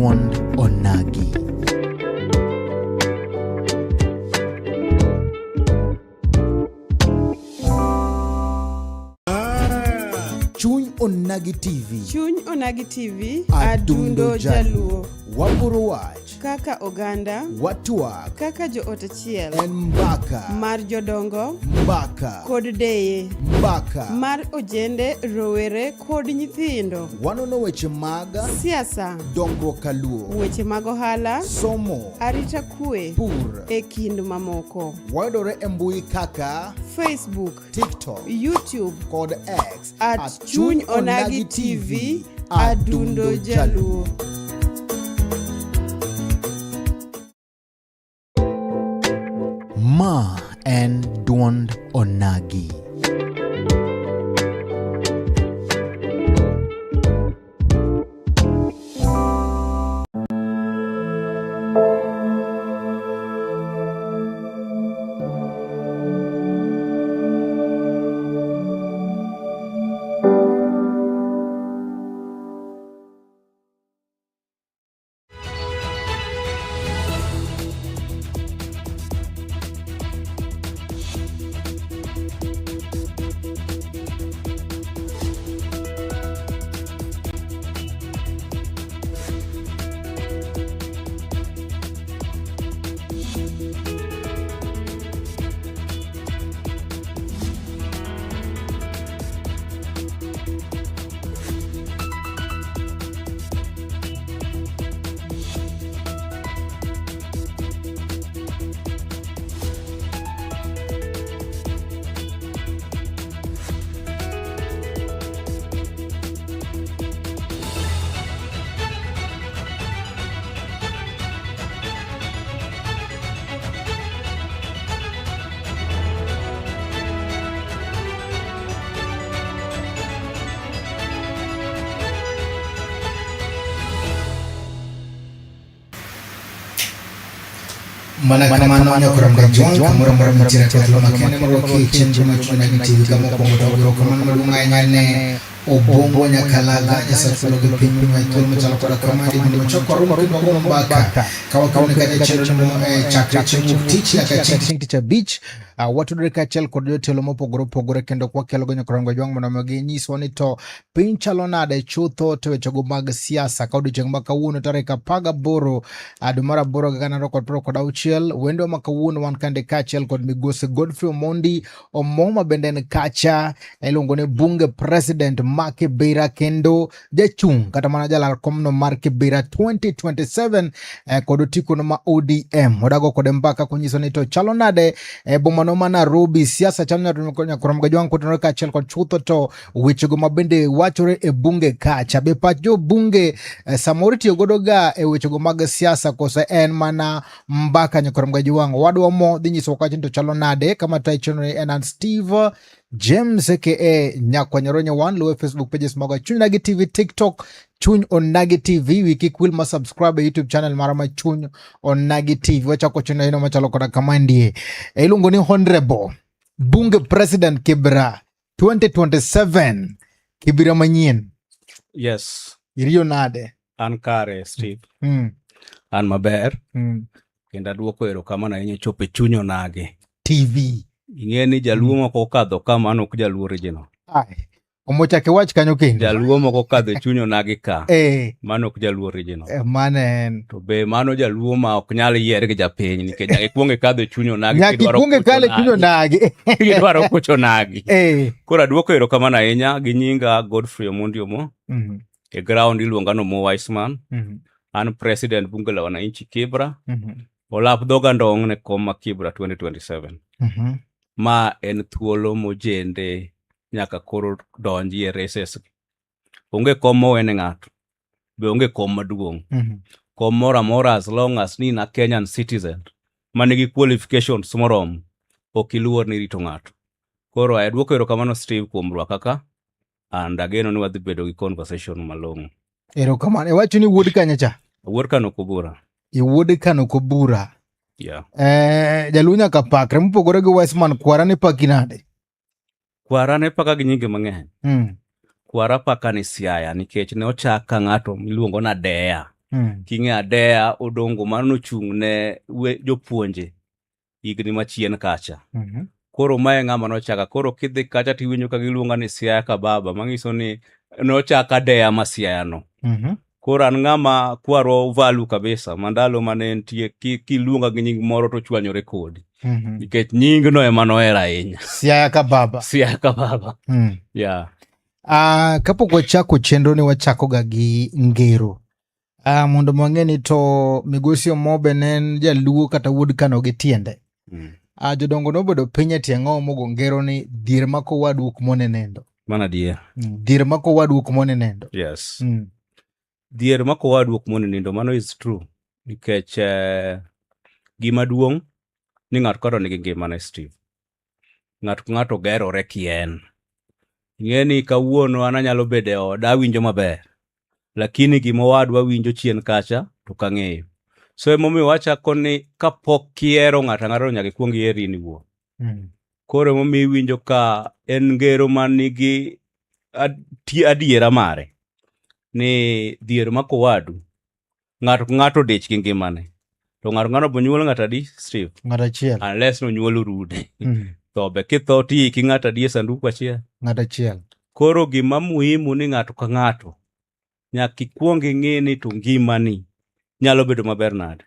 duond Onagi. Chuny Onagi TV. Chuny Onagi TV, Adundo Adundo Jaluo. Waporo wach, Kaka oganda, watwak, kaka joot achiel, en mbaka, mar jodongo mbaka, kod deye, mbaka. mar ojende, rowere kod nyithindo, Wanono weche mag siasa, dongruok kaluo, weche mag ohala, somo, arita kwe, pur. e kind mamoko. Wayudore e mbui kaka Facebook, TikTok YouTube, kod X at Chuny Onagi TV, Adundo Jaluo. Ma en duond Onagi. Mana kamano nyokorom Kajwang' kamoro amora mantiere e thuolo makende marwaki e chenro mar Chuny Onagi TV kama mokwongo to erokamano maduong' ahinya ne Obongo Nyakalaga Nyasach polo gi piny miwa thuolo machalo koda kamandi mondo wachok warom kendo wago mbaka ka wakelone kacha chenro chakre chieng' wuok tich nyaka chieng' tich abich. Watudore kaachiel kod jotelo mopogore opogore kendo kwakelogo nyokorom Kajwang' mondo mi ginyiswa ni to piny chalo nade chutho to wechego mag siasa ka odiochieng' ma kawuono tarik 18 dwe mar aboro gana ariyo kod piero kod auchiel. Wendwa ma kawuono wan kande kaachiel kod migosi Godfrey Omondi Omoma bende en kacha iluongo ni bunge president ma Kibera kendo jachung' kata mana jalar komno mar Kibera 2027 kod otikono ma ODM. Wadago kode mbaka konyiso ni to chalo nade e bomano ma Nairobi siasa chalo nade nyakorom Kajwang' kotenore kaachiel kod chutho to wechego ma bende wachore e bunge kacha. Be pach jo bunge samoro itiyo godo ga e wechego mag siasa kose en mana mbaka nyakorom Kajwang'? Wadwa mo dhi nyisowa kacha ni to chalo nade kama tayo chenro ni en an Steve James aka Nyakwanyoro One luwe Facebook pages maga Chuny Onagi TV, TikTok Chuny Onagi TV. Wi kik wil ma subscribe e YouTube channel mara ma Chuny Onagi TV. Wachako chenro ino machalo koda kama ndie. Iluongo ni Honorable Bunge President Kibra 2027 Kibira manyien. Yes. Iriyo nade? An kare Steve. An maber. Kendo aduoko erokamano ahinya chopo e Chuny Onagi TV. Ing'e ni jaluo moko okadho ka mano ok jaluo original. Ai. Omochak iwach kanyo kendo. Jaluo moko okadho e Chuny Onagi ka. Mano ok jaluo original. Mano en. To be mano jaluo ma ok nyal yier gi japiny nikech nyaka ikuong ikadho e Chuny Onagi Nyaka kidwaro ikuong ikal e kucho Chuny Onagi. Kidwaro kucho Onagi. Koro aduoko erokamano ahinya gi nyinga Godfrey Omondi Omo. E ground iluonga no Mo Wiseman. An president bunge la wananchi Kibra. Olap dhoga ndong' ne kom ma Kibra 2027. Ma en thuolo mojende nyaka koro donji e races. Onge kom mowene ng'ato. Be onge kom maduong'. Kom moro amora as long as ni in a Kenyan citizen manigi qualifications moromo, ok iluor ni rito ng'ato. Koro aduoko erokamano Steve kuom rwaka ka and ageno ni wadhi bedo gi conversation malong'o. Erokamano. Iwacho ni wuod kanye cha? Wuod Kano Kobura. Iwuod Kano Kobura. Yeah. Jaluo nyaka pakre mopogore gi Wiseman kwara ne paki nade? Kwara ne paka gi nyinge mang'eny. Kwara paka ni Siaya nikech ne ochak ka ng'ato miluongo ni Adeya. King'e Adeya Odongo mano nochung' ne jopuonje higni machien kacha. Koro mae ng'ama nochaka. Koro kidhi kacha tiwinjo ka giluonga ni Siaya ka baba, manyiso ni nochak Adeya ma Siaya no. Koro an ng'ama kwarwa value kabisa, ma ndalo mane entie kiluonga gi nying moro to chwanyore kodi. Nikech nyingno ema nohero ahinya. Siaya ka baba. Siaya ka baba. Yeah. Kapok wachako chenro ni wachakoga gi ngero. Mondo wang'e ni to Migosi Omobe ne en jaluo kata wuod Kano gi tiende. Jodongo nobedo piny e tie ng'owo mogo ngero ni dhier mako wadu ok mone nindo. Mano adier. Dhier mako wadu ok mone nindo. Yes. Dhier mako wadu ok mone nindo, mano is true. Nikech gima duong' ni ng'ato ka nigi ngimane, Steve. Ng'ato ka ng'ato gerore kien. Ing'e ni kawuono an anyalo bedo e oda awinjo maber. Lakini gima owadwa winjo chien kacha to ok ang'eyo. So emomiyo wachako ni kapok ihero ng'ato ang'ata to nyaka ikuong iher in iwuon. Koro emomiyo iwinjo ka en ngero manigi adiera mare ni dhier mako wadu, ng'ato ka ng'ato odich gi ngimane. To ng'ato ng'ato bonyuol ng'ato adi, Steve? Ng'ato achiel. Unless nonyuol rude. To be kitho tiiki ng'ato adi e sanduku achiel? Ng'ato achiel. Koro gima muhimu ni ng'ato ka ng'ato nyaka ikuong ing'i ni to ngimani nyalo bedo maber nade.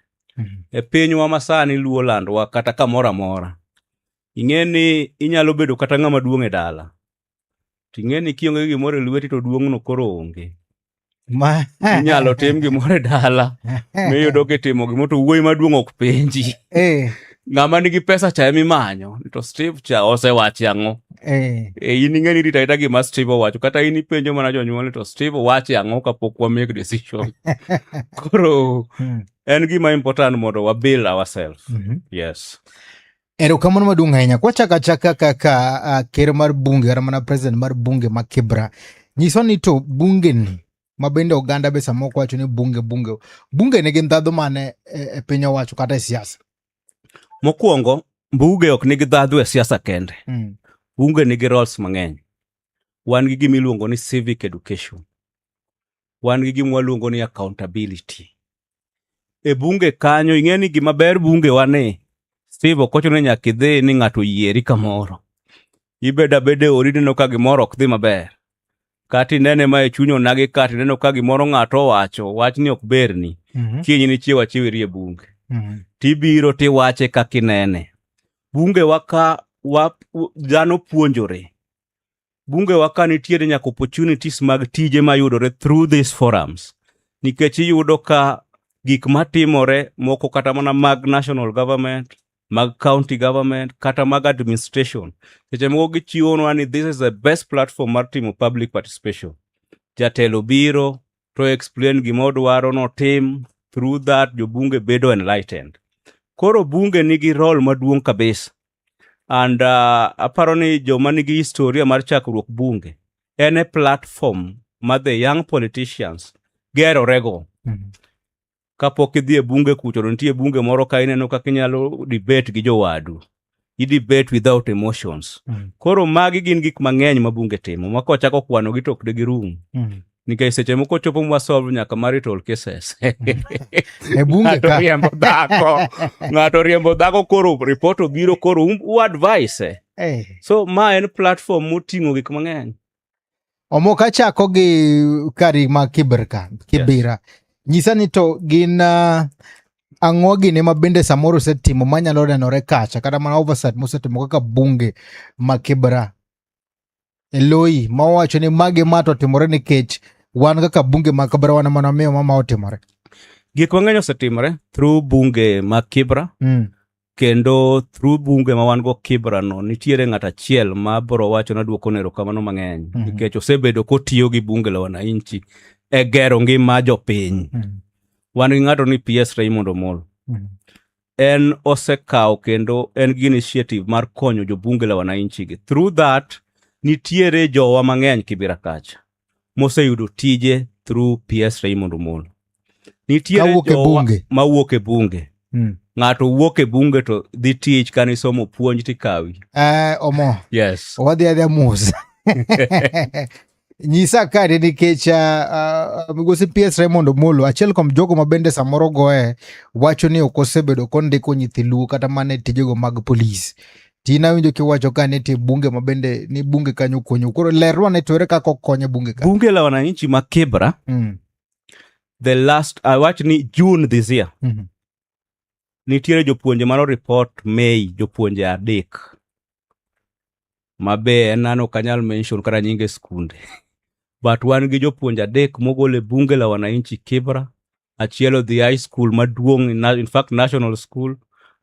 E pinywa masani luo landwa kata kamoro amora. Ing'e ni inyalo bedo kata ng'ama duong' e dala. To ing'e ni kionge gimoro e lweti to duong'no koro onge. Inyalo tim gimoro e dala miyudo kitimo gimoro to wuoyi maduong' ok penji. Ng'ama nigi pesa cha ema imanyo to Steve cha osewacho ang'o? In ing'e ni irito arita gima Steve owacho kata in ipenjo mana jonyuol to Steve owacho ang'o kapok wa make decision. Koro en gima important mondo wa build ourselves. Yes. Erokamano maduong' ahinya. Kwachako achaka kaka ker mar bunge kata mana president mar bunge ma Kibra, nyiso ni to bunge ni ma bende oganda be samoro wacho ni bunge bunge bunge nigi ndhadhu mane e piny owacho kata e siasa? Mokwongo, bunge ok nigi ndhadhu e siasa kende. Bunge nigi roles mang'eny. Wan gi gima iluongo ni civic education. Wan gi gima waluongo ni accountability. E bunge kanyo, ing'e ni gima ber bunge wa ni, Steve ok ochuno ni nyaka idhi ni ng'ato oyieri kamoro. Ibedo abeda e odi ineno ka gimoro ok dhi maber. Kata inene ma e chuny onagi kata ineno ka gimoro ng'ato owacho, wachni ok berni. Kiny nichiew achiew iri e bunge. Tibiro tiwache kaka inene. Bunge wa ka dhano puonjore. Bunge wa ka nitiere nyaka opportunities mag tije mayudore through these forums. Nikech iyudo ka gik matimore moko kata mana mag national government, mag county government, kata mag administration. Seche moko gichiwonwa ni this is the best platform mar timo public participation. Jatelo biro to explain gima odwaro notim, through that jobunge bedo enlightened. Koro bunge nigi role maduong' kabisa. And aparo ni joma nigi historia mar chakruok bunge en e platform ma the young politicians gerorego. Kapok idhi e bunge kucho to nitie bunge moro ka ineno kaka inyalo debate gi jowadu. I debate without emotions. Koro magi gin gik mang'eny ma bunge timo ma kochako kwanogi to ok de girum. Nikech seche moko chopo mwa solve nyaka marital cases. E bunge Ng'ato ka. riembo dhako. Ng'ato riembo dhako koro report obiro koro u advise. So ma en platform moting'o gik mang'eny. Omo kachako gi kari ma Kibra ka, Kibira. Yes. Nyisa ni to gin ang'o gini ma bende samoro osetimo manyalo nenore kacha kata mana oversight mosetimo kaka bunge ma Kibra e loyi ma owacho ni magi ma to otimore nikech wan kaka bunge ma Kibra wan mana miyo mama otimore. Gik mang'eny osetimore through bunge ma Kibra. Kendo through bunge ma wan go Kibra no nitiere ng'at achiel ma bro wacho na duoko erokamano mang'eny nikech osebedo kotiyo gi bunge la wananchi e gero ngima jopiny. Wan gi ng'ato ni PS Raymond Omolo. En osekawo kendo en gi initiative mar konyo jobunge la wananchi gi. Through that nitiere jowa mang'eny Kibra kacha moseyudo tije through PS Raymond Omolo. Nitiere Kawuok e jowa bunge. mawuok e bunge. Ng'ato wuok e bunge to dhi tich kane isomo puonj tikawi. Omo. Yes. Wadhi adhiya mos. Nyisa kare nikech migosi PS Raymond Omolo achiel kuom jogo ma bende samoro goye wacho ni ok osebedo kondiko nyithi Luo kata mana e tijego mag polis. Tin awinjo kiwacho ka nitie bunge ma bende ni bunge kanyo konyo. Koro lerwa ne to ere kaka okonyo bunge ka. Bunge la wananchi ma Kibra the last awach ni June this year nitiere jopuonje mano report May jopuonje 3 mabe en an ok anyal mention kata nyinge skunde but wan gi jopuonje 3 mogol e bunge la wananchi Kibra. Achiel odhi high school maduong', in fact national school,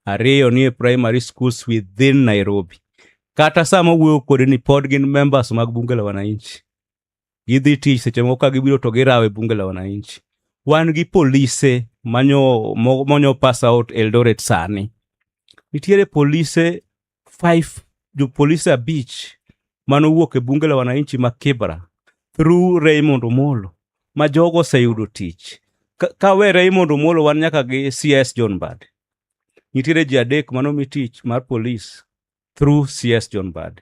2 nie primary schools within Nairobi. Kata sama wuoyo kode ni pod gin members mag bunge la wananchi. Gidhi tich seche moko ka gibiro to girawo e bunge la wananchi. Wan gi polise manyo pass out Eldoret sani. Nitiere polise 5, jopolise 5 manowuok e bunge la wananchi ma Kibra through Raymond Omolo ma jogo oseyudo tich. Ka we Raymond Omolo wan nyaka gi CS John Mbadi. Nitiere ji 3 manomi tich mar police through CS John Mbadi.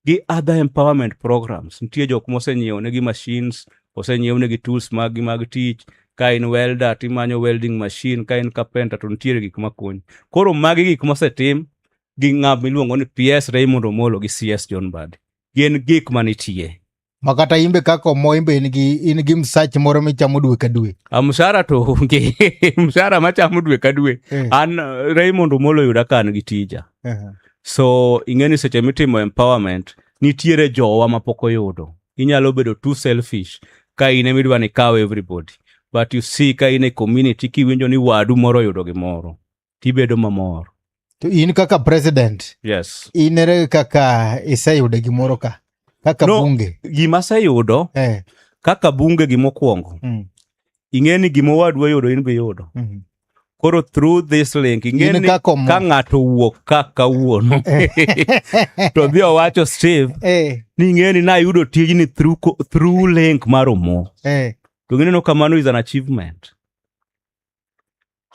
Gi other empowerment programs. Nitie jok mosenyiewo negi machines, osenyiew negi tools mag gi mag tich. Ka in welder timanyo welding machine, ka in carpenter to nitiere gik makonyi. Koro magi gik mosetim gi ng'ama miluongo ni PS Raymond Omolo gi CS John Mbadi. Gin gik manitie. Ma kata imbe kaka Omo imbe in gi msach moro michamo dwe ka dwe. Mshahara to onge. Mshahara machamo dwe ka dwe. An Raymond Omolo yuda ka an gi tija. So ing'e ni seche mitimo empowerment nitiere jowa mapok oyudo. Inyalo bedo too selfish ka in ema idwa ni ikaw everybody. But you see ka in e community kiwinjo ni wadu moro oyudo gimoro tibedo mamor. To in kaka president, Yes. in ere kaka iseyudo gimoro ka? Kaka No, bunge. Gima aseyudo kaka bunge gimokwongo. Ing'e ni gima owadu oyudo in be iyudo. Koro through this link ing'e In ni kaka Omo. ka ng'ato owuok ka kawuono to dhi owacho Steve ni ing'e ni nayudo tijni through link mar Omo. To gineno kamano is an achievement.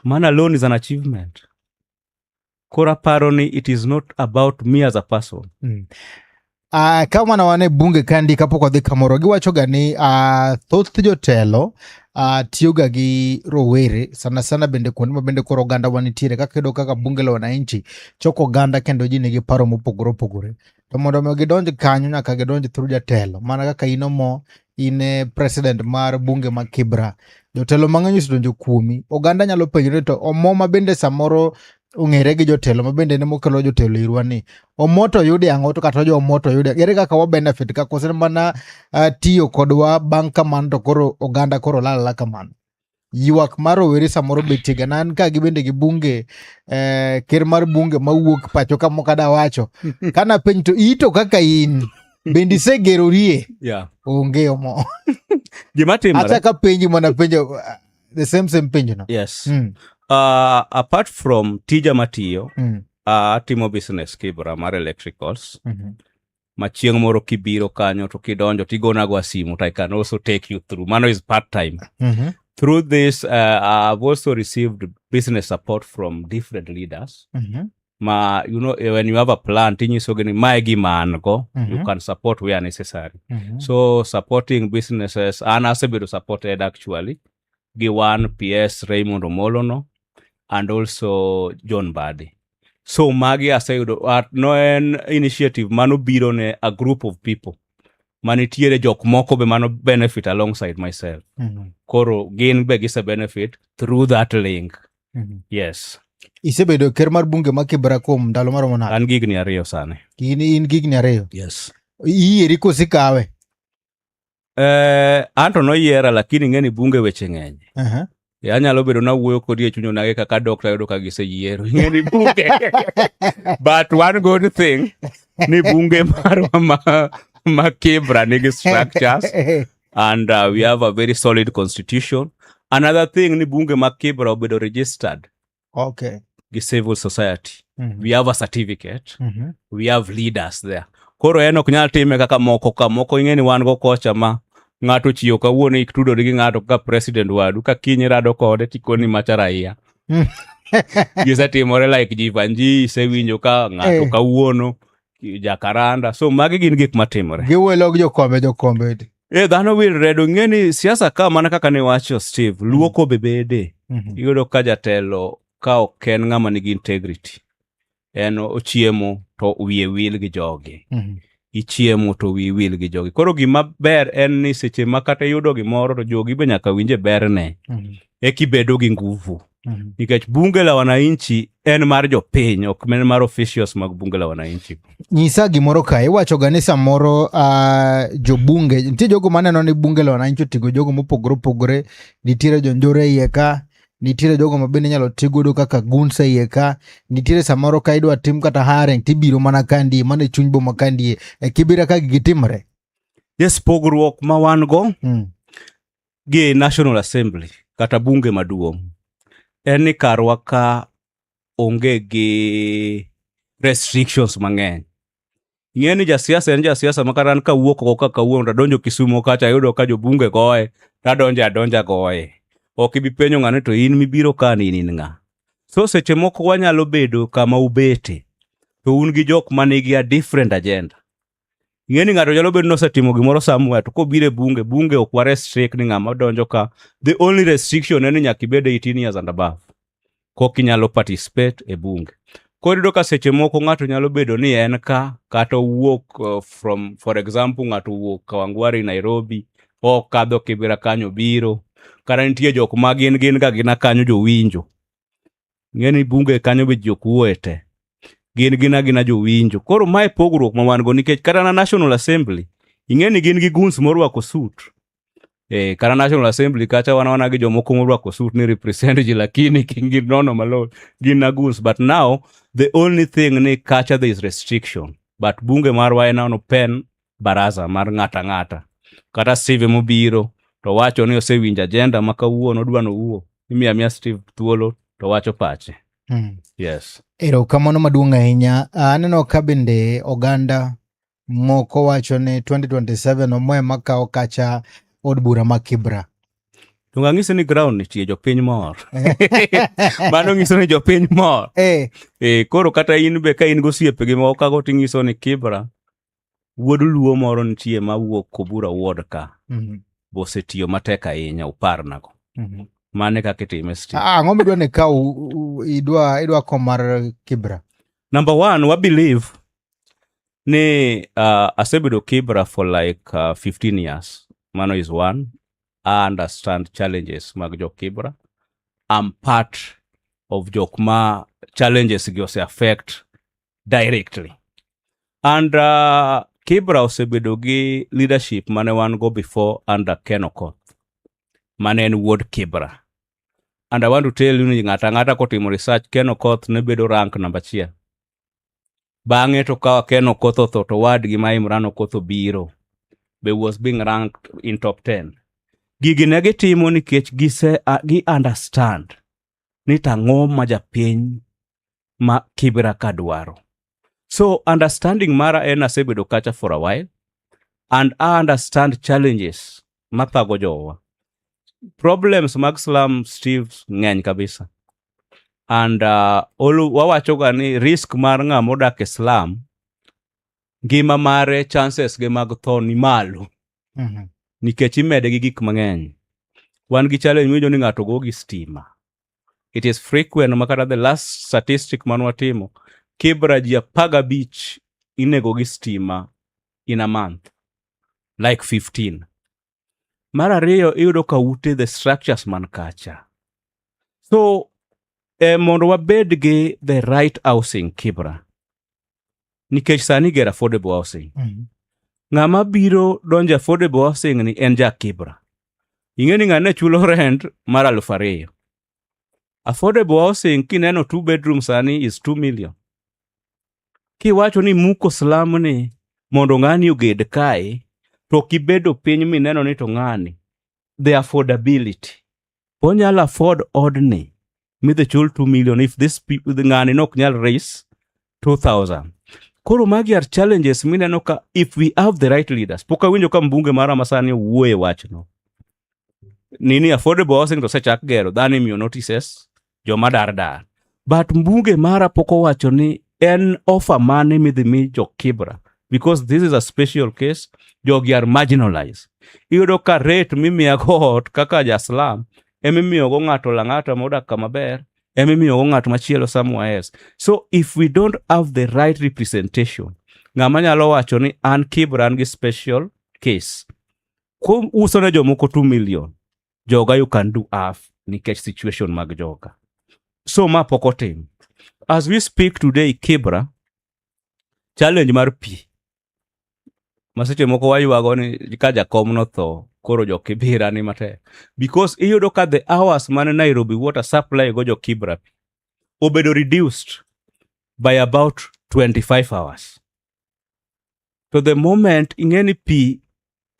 Mano alone is an achievement. Koro aparo ni it is not about me as a person. Kama na wane bunge kandi kapok wadhi kamoro, giwacho ga ni thoth jotelo tiyo ga gi rowere sana sana bende kuonde ma bende koro oganda wa nitiere, kaka iyudo kaka bunge la wananchi choko oganda kendo ji nigi paro mopogore opogore. To mondo mi gidonj kanyo nyaka gidonj through jatelo, mana kaka in Omo, in e president mar bunge ma Kibra. Jotelo mang'eny osedonjo kuomi. Oganda nyalo penjore to Omo ma bende samoro ong'ere gi jotelo ma bende en mokelo jotelo irwa ni Omo to yude ang'o to kata jo Omo to yude ere kaka wa benefit ka kose mana tiyo kodwa bang' kamano to koro oganda koro lal ala kamano. Ywak mar rowere samoro betie ga nan ka gi bende gi bunge ker mar bunge mawuok pacho ka moko ada wacho kana penj to ito kaka in bende isegerorie? Onge Omo. Gima timore. Achaka penji mana penjo the same penjo no. Yes. Apart from tija matiyo, atimo business Kibra mar electricals. Ma chieng' moro kibiro kanyo to kidonjo tigonago simu to I can also take you through. Mano is part time. Through this, I've also received business support from different leaders. Ma, you know, when you have a plan, tinyiso gi ni mae gima an go, you can support where necessary. So supporting businesses, an asebedo supported actually, gi one PS Raymond Omolo no, and also John Mbadi. So magi aseyudo, no en initiative mano biro ne a group of people. Manitiere jok moko be mano benefit alongside myself. Koro gin be gise benefit through that link. Yes. Isebedo ker mar bunge ma Kibra kuom ndalo maromo nade? An higni 2 sani. In higni 2? Yes. Iyieri koso ikawe? Anto noyiera lakini ing'e ni bunge weche ng'eny. Anyalo bedo nawuoyo kodi e chuny onage kaka dok tayudo ka giseyiero. Ing'e ni bunge. But one good thing ni bunge marwa ma Kibra nigi structures and we have a very solid constitution. Another thing ni bunge ma Kibra obedo registered. Gi civil society. We have a certificate. We have leaders there. Koro en ok nyal time kaka moko ka moko ing'e ni wan go kocha ma ng'ato chiewo kawuono ikitudori gi ng'ato kaka president wadu ka kiny irado kode tikoni macha raia. Gisetimore like Jivanji, isewinjo ka ng'ato kawuono Jacaranda. So magi gin gik matimore. Giwelo gi jokombe, jokombe. E dhano wilre do ing'e ni siasa ka mana kaka ne wacho Steve, luoko be bede. Iyudo ka jatelo ka ok en ng'ama nigi integrity. En ochiemo to wiye wil gi jogi. Ichiemo to wiyi wil gi jogi. Koro gima ber en ni seche ma kata iyudo gimoro to jogi be nyaka winje berne. Eka ibedo gi nguvu. Nikech bunge la wananchi en mar jopiny, ok en mar officials mag bunge la wananchi. Nyisa gimoro kae, iwacho ga ni samoro jobunge, nitie jogo maneno ni bunge la wananchi oting'o jogo mopogore opogore, nitiere jonjore e iye ka, nitiere jogo ma bende inyalo ti godo kaka goons e iye ka, nitiere samoro ka idwa tim kata hiring tibiro mana kandie, mana e chuny boma kandie, e Kibera ka gigi timre. Yes, pogruok ma wan go gi National Assembly kata bunge maduong' en ni karwa ka onge gi restrictions mang'eny. Ing'e ni jasiasa en jasiasa ma kata an kawuok oko ka kawuono tadonjo Kisumo kacha ayudo ka jobunge goye, tadonjo adonja goye. Ok ibi penjo ng'ano to in mibiro ka ni in ng'a. So seche moko wanyalo bedo kama ubete to un gi jok manigi a different agenda. Ing'e ni ng'ato nyalo bedo ni osetimo gimoro somewhere to kobiro e bunge, bunge ok wa restrict ni ng'ama donjo ka. The only restriction en ni nyaka ibed 18 years and above. Koka inyalo participate e bunge. Koro iyudo ka seche moko ng'ato nyalo bedo ni en ka kata owuok from for example ng'ato owuok Kawangware Nairobi okadho Kibera kanyo obiro kata nitie jok ma gin gin ga gina kanyo jowinjo. Ing'e ni bunge kanyo be ji ok wuoye te. Gin gin agina jowinjo. Koro mae pogruok ma wan go nikech kata na National Assembly ing'e ni gin gi goons morwako suit. Kata National Assembly kacha wan wana gi jomoko morwako suit ni represent ji lakini gin nono malong'o gin na goons but now the only thing ni kacha there is restriction but bunge marwa en open baraza mar ng'ata ang'ata kata Steve mobiro to wacho ni osewinjo agenda ma kawuono odwa nowuo imiyo amiya Steve thuolo to wacho pache. Yes. Erokamano maduong' ahinya. Aneno ka bende oganda moko wacho ni 2027 Omoe makawo kacha od bura ma Kibra. To ang'isi ni ground nitie jopiny mor. Mano nyiso ni jopiny mor. Koro kata in be ka in gosiepegi moko kago ting'iso ni Kibra wuod luo moro nitie mawuok Kobura ward ka bosetiyo matek ahinya uparnago. Mano e kaka itime Steve. Ah, ang'o midwa ni kaw idwa kom mar Kibra? Number one, wa believe ni asebedo Kibra for like 15 years. Mano is one. I understand challenges mag jo Kibra. I'm part of jok ma challenges gi ose affect directly. And Kibra osebedo gi leadership mane wan go before under Ken Okoth, mane en wuod Kibra. And I want to tell you ni ng'ata ang'ata kotimo research, Ken Okoth ne bedo rank namba achiel. Bang'e to ka Ken Okoth otho to wadgi ma Imran Okoth obiro be was being ranked in top 10. Gigi ne gitimo nikech gise gi understand ni tang'o ma japiny ma Kibra ka dwaro. So understanding mara en asebedo kacha for a while and I understand challenges mathago jowa. Problems mag slum Steve ng'eny kabisa. And wawacho ga ni risk mar ng'ama odak e slum ngima mare chances ge mag tho ni malo nikech imede gi gik mang'eny. Wan gi challenge miwinjo ni ng'ato go gi stima. It is frequent ma kata the last statistic man watimo Kibra ji 15 inego gi stima in a month like 15. Mar ariyo iyudo ka ute the structures man kacha. So mondo wabed gi the right housing Kibra nikech sani igero affordable housing. Ng'ama biro donjo affordable housing ni en ja Kibra. Ing'e ni ng'ane chulo rent mar 2,000. Affordable housing kineno 2 bedroom sani is 2 million. Kiwacho ni muko slum ni mondo ng'ani oged kae, to kibedo piny mineno ni to ng'ani, the affordability. Onyalo afford odni midhi chul 2 million if this ng'ani nok nyal raise 2000. Koro magi are challenges mineno ka if we have the right leaders. Pok awinjo ka mbunge mara masani owuoye wachno. Nini affordable housing to osechak gero, dhano imiyo notices, joma dar dar. But mbunge mara pok owacho ni en offer mane midhi mi jo Kibra because this is a special case, jogi are marginalized. Iyudo ka rate mimiyago ot kaka ja slum emimiyogo ng'ato Lang'ata modak kama ber, emimiyogo ng'at machielo somewhere else. So if we don't have the right representation, ng'ama nyalo wacho ni an Kibra an gi special case. Kuom uso ne jomoko 2 million, joga you can do half nikech situation mag joga. So ma pok otim. As we speak today, Kibra, challenge mar pi ma seche moko waywago ni ka jakom notho koro jo Kibra ni matek because iyudo ka the hours mane Nairobi Water supply go jo Kibra pi obedo reduced by about 25 hours. To the moment ing'e ni pi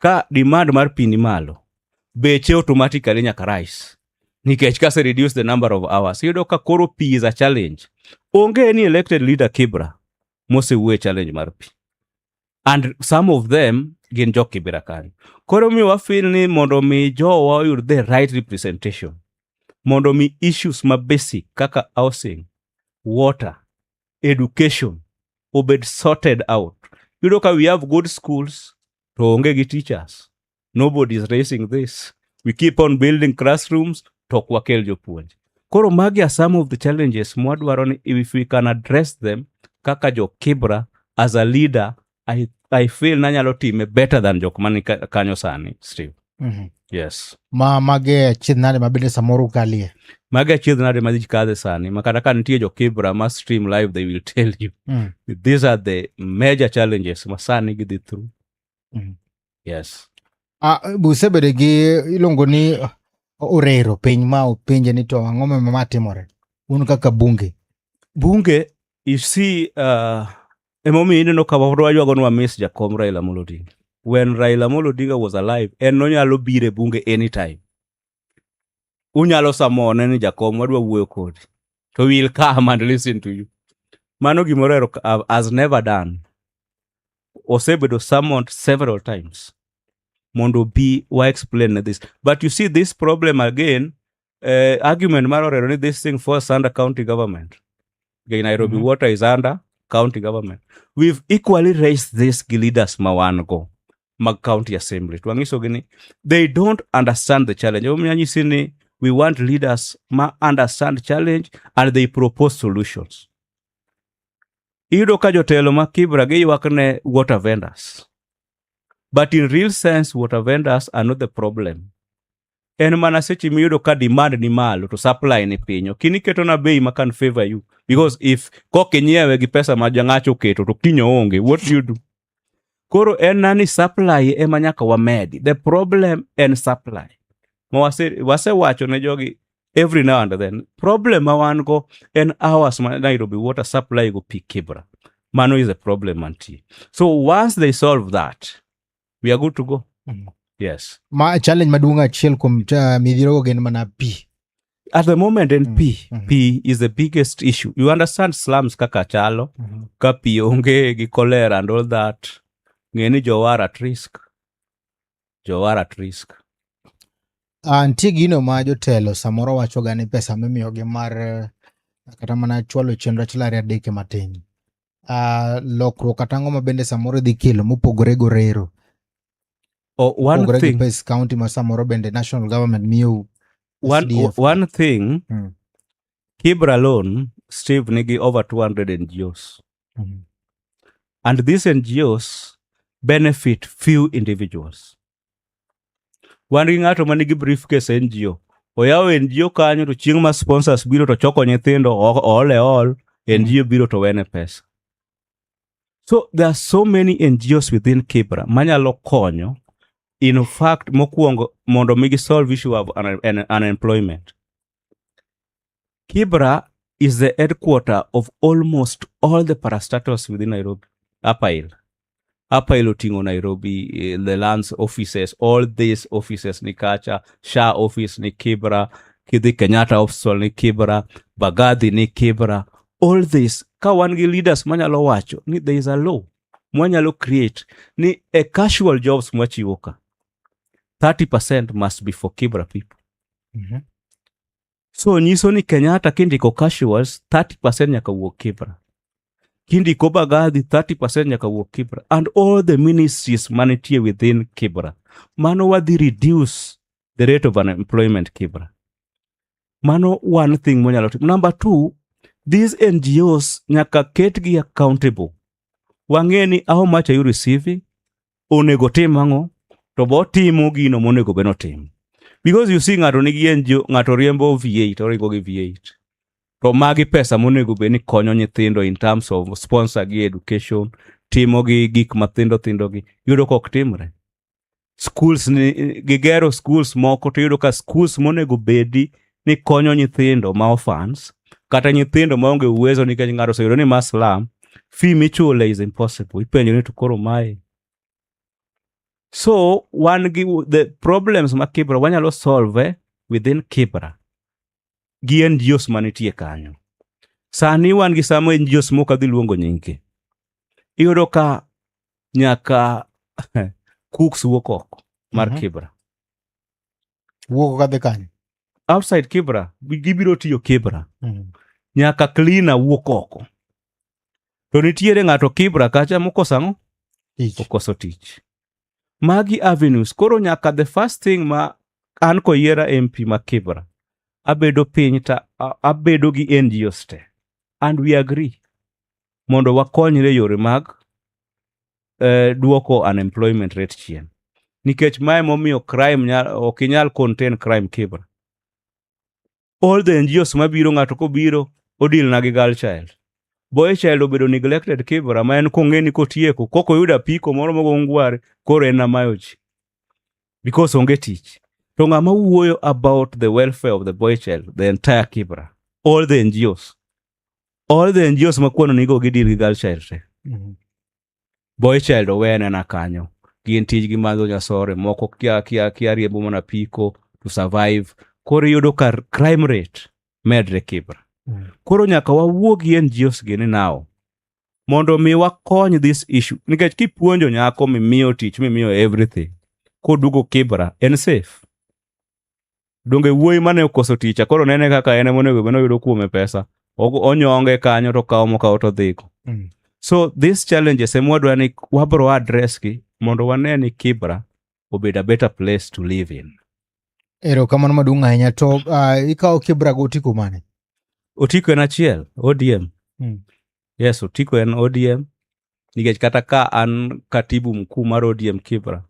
ka demand mar pi ni malo, beche automatically nyaka rise nikech kase reduce the number of hours iyudo ka koro pi is a challenge. Onge any elected leader Kibra mosewuoyo e challenge mar pi and some of them gin jo Kibra kanyo. Koro miyo wa feel ni mondo mi jowa oyud the right representation, mondo mi issues ma basic kaka housing, water, education obed sorted out. Iyudo ka we have good schools to onge gi teachers. Nobody is raising this. We keep on building classrooms to ok wakel jopuonj. Koro magi are some of the challenges mwadwaro ni if we can address them kaka jo Kibra as a leader, I feel nanyalo time better than jok mani kanyo sani, Steve. Yes. Ma mage achiedh nade ma bende samoro ukalie? Magi achiedh nade ma ji kadhe sani, ma kata ka nitie jo Kibra ma stream live, they will tell you. These are the major challenges ma sani gidhi through. Yes. Ah, usebedo gi iluongo ni orero piny ma openje ni to ang'o ma timore un kaka bunge? Bunge, you see, emomiyo ineno ka waywago ni wamiss jakom Raila Amolo Odinga. When Raila Amolo Odinga was alive, en nonyalo biro e bunge anytime. Unyalo samone ni jakom wadwa wuoyo kodi. To we'll come and listen to you. Mano gimoro ero has never done. Osebedo summoned several times mondo bi wa explain this. But you see this problem again, argument mar orero ni this thing falls under county government. Okay, Nairobi Water is under county government. We've equally raised this gi leaders ma wan go mag county assembly. To wanyisogi ni they don't understand the challenge. Emomiyo anyisi ni we want leaders ma understand challenge and they propose solutions. Iyudo ka jotelo ma Kibra giywak ne water vendors. But in real sense, water vendors are not the problem. En mana seche miyudo ka demand ni malo to supply ni piny. Ok iketo na bei ma can favor you. Because if kok inyiewe gi pesa ma jang'acho oketo to kiny oonge, what do you do? Koro en na ni supply ema nyaka wamedi. The problem en supply. Ma wasewacho ne jogi every now and then. Problem ma wan go en hours ma Nairobi Water supply go pi Kibra. Mano is a problem mantie. So once they solve that, we are good to go. Yes. Ma challenge maduong' achiel kuom midhiero go gin mana pi. At the moment en pi. Pi is the biggest issue. You understand slums kaka chalo, ka pi onge gi cholera and all that. Ng'e ni jowa are at risk. Jowa are at risk. Ah, nitie gino ma jotelo samoro wacho ga ni pesa mimiyogi mar kata mana chwalo chenro achiel ariyo adek matin. Lokruok kata ang'o ma bende samoro dhi kelo mopogore go rero. Oh, one Mopogore gi thing, pes county ma samoro bende national government miyou SDF. One thing, Kibra alone, Steve, nigi over 200 NGOs. And these NGOs benefit few individuals. Wan gi ng'ato ma nigi briefcase NGO. Oyawo NGO kanyo to chieng' ma sponsors biro to choko nyithindo oole all, NGO biro to wene pesa. So there are so many NGOs within Kibra manyalo konyo in fact mokwongo mondo mi gisolve issue of unemployment. Kibra is the headquarter of almost all the parastatals within Nairobi. Upper Hill. Upper Hill oting'o Nairobi, the lands offices, all these offices ni kacha, SHA office ni Kibra, kidhi Kenyatta Hospital ni Kibra, Mbagathi ni Kibra. All this, ka wan gi leaders manyalo wacho ni there is a law mwanyalo create ni a casual jobs mwachiwo ka 30% must be for Kibra people. So nyiso ni Kenyatta kindiko casuals 30% nyaka wuok Kibra. Kindiko Mbagathi 30% nyaka wuok Kibra and all the ministries manitie within Kibra. Mano wadhi reduce the rate of unemployment Kibra. Mano one thing mwanyalo timo. Number two, these NGOs nyaka ketgi accountable. Wang'e ni how much are you receiving? Onego tim ang'o? To bo timo gino monego bed notim. Because you see ng'ato nigi NGO, ng'ato riembo V8, oringo gi V8. To magi pesa monego bed ni konyo nyithindo in terms of sponsor gi education, timo gi gik mathindo thindo gi, yudo ka ok timre. Schools ni, gigero schools moko to iyudo ka schools monego bedi ni konyo nyithindo ma orphans kata nyithindo maonge uwezo nikech ng'ato oseyudo ni ma slum, fee michule is impossible. Ipenjo ni to koro mae. So wan gi the problems ma Kibra wanyalo solve within Kibra gi NGOs manitie kanyo. Sani wan gi some NGOs mok adhi luongo nyinggi. Iyudo ka nyaka cooks wuok oko mar Kibra. Wuok kadhi kanyo. Outside Kibra, gibiro tiyo Kibra. Nyaka cleaner wuok oko. To nitiere ng'ato Kibra kacha mokoso ang'o? Tich. Okoso tich. Magi avenues. Koro nyaka the first thing ma an koyiera MP ma Kibra, abedo piny ta abedo gi NGOs te. And we agree mondo wakonyre e yore mag duoko unemployment rate chien. Nikech mae momiyo crime ok inyal contain crime Kibra. All the NGOs mabiro ng'ato kobiro odil na gi girl child. Boy child obedo neglected Kibra ma en kong'e ni kotieko kok oyudo apiko moro mogo ngware koro en namayo ji. Because onge tich. To ng'ama wuoyo about the welfare of the boy child, the entire Kibra, all the NGOs. All the NGOs makwano nigo gidil gi girl child te. Boy child owene na kanyo. Gin tijgi madho nyasore, moko kia kia kia riembo mana apiko to survive. Koro iyudo ka crime rate medre Kibra. Koro nyaka wawuo gi NGOs gi ni now mondo mi wakony this issue. Nikech kipuonjo nyako mimiyo tich, mimiyo everything, koduogo Kibra, en safe. Donge wuoyi mane okoso tich, koro nene kaka en ema onego bed ni oyudo kuome pesa. Onyonge kanyo to okawo mokawo to odhigo. So these challenges ema wadwa ni wabro address gi mondo wane ni Kibra obed a better place to live in. Erokamano maduong' ahinya. To ikawo Kibra go otiko mane? Otiko en achiel, ODM. Yes, Otiko en ODM. Nikech kata ka an katibu mkuu mar ODM Kibra,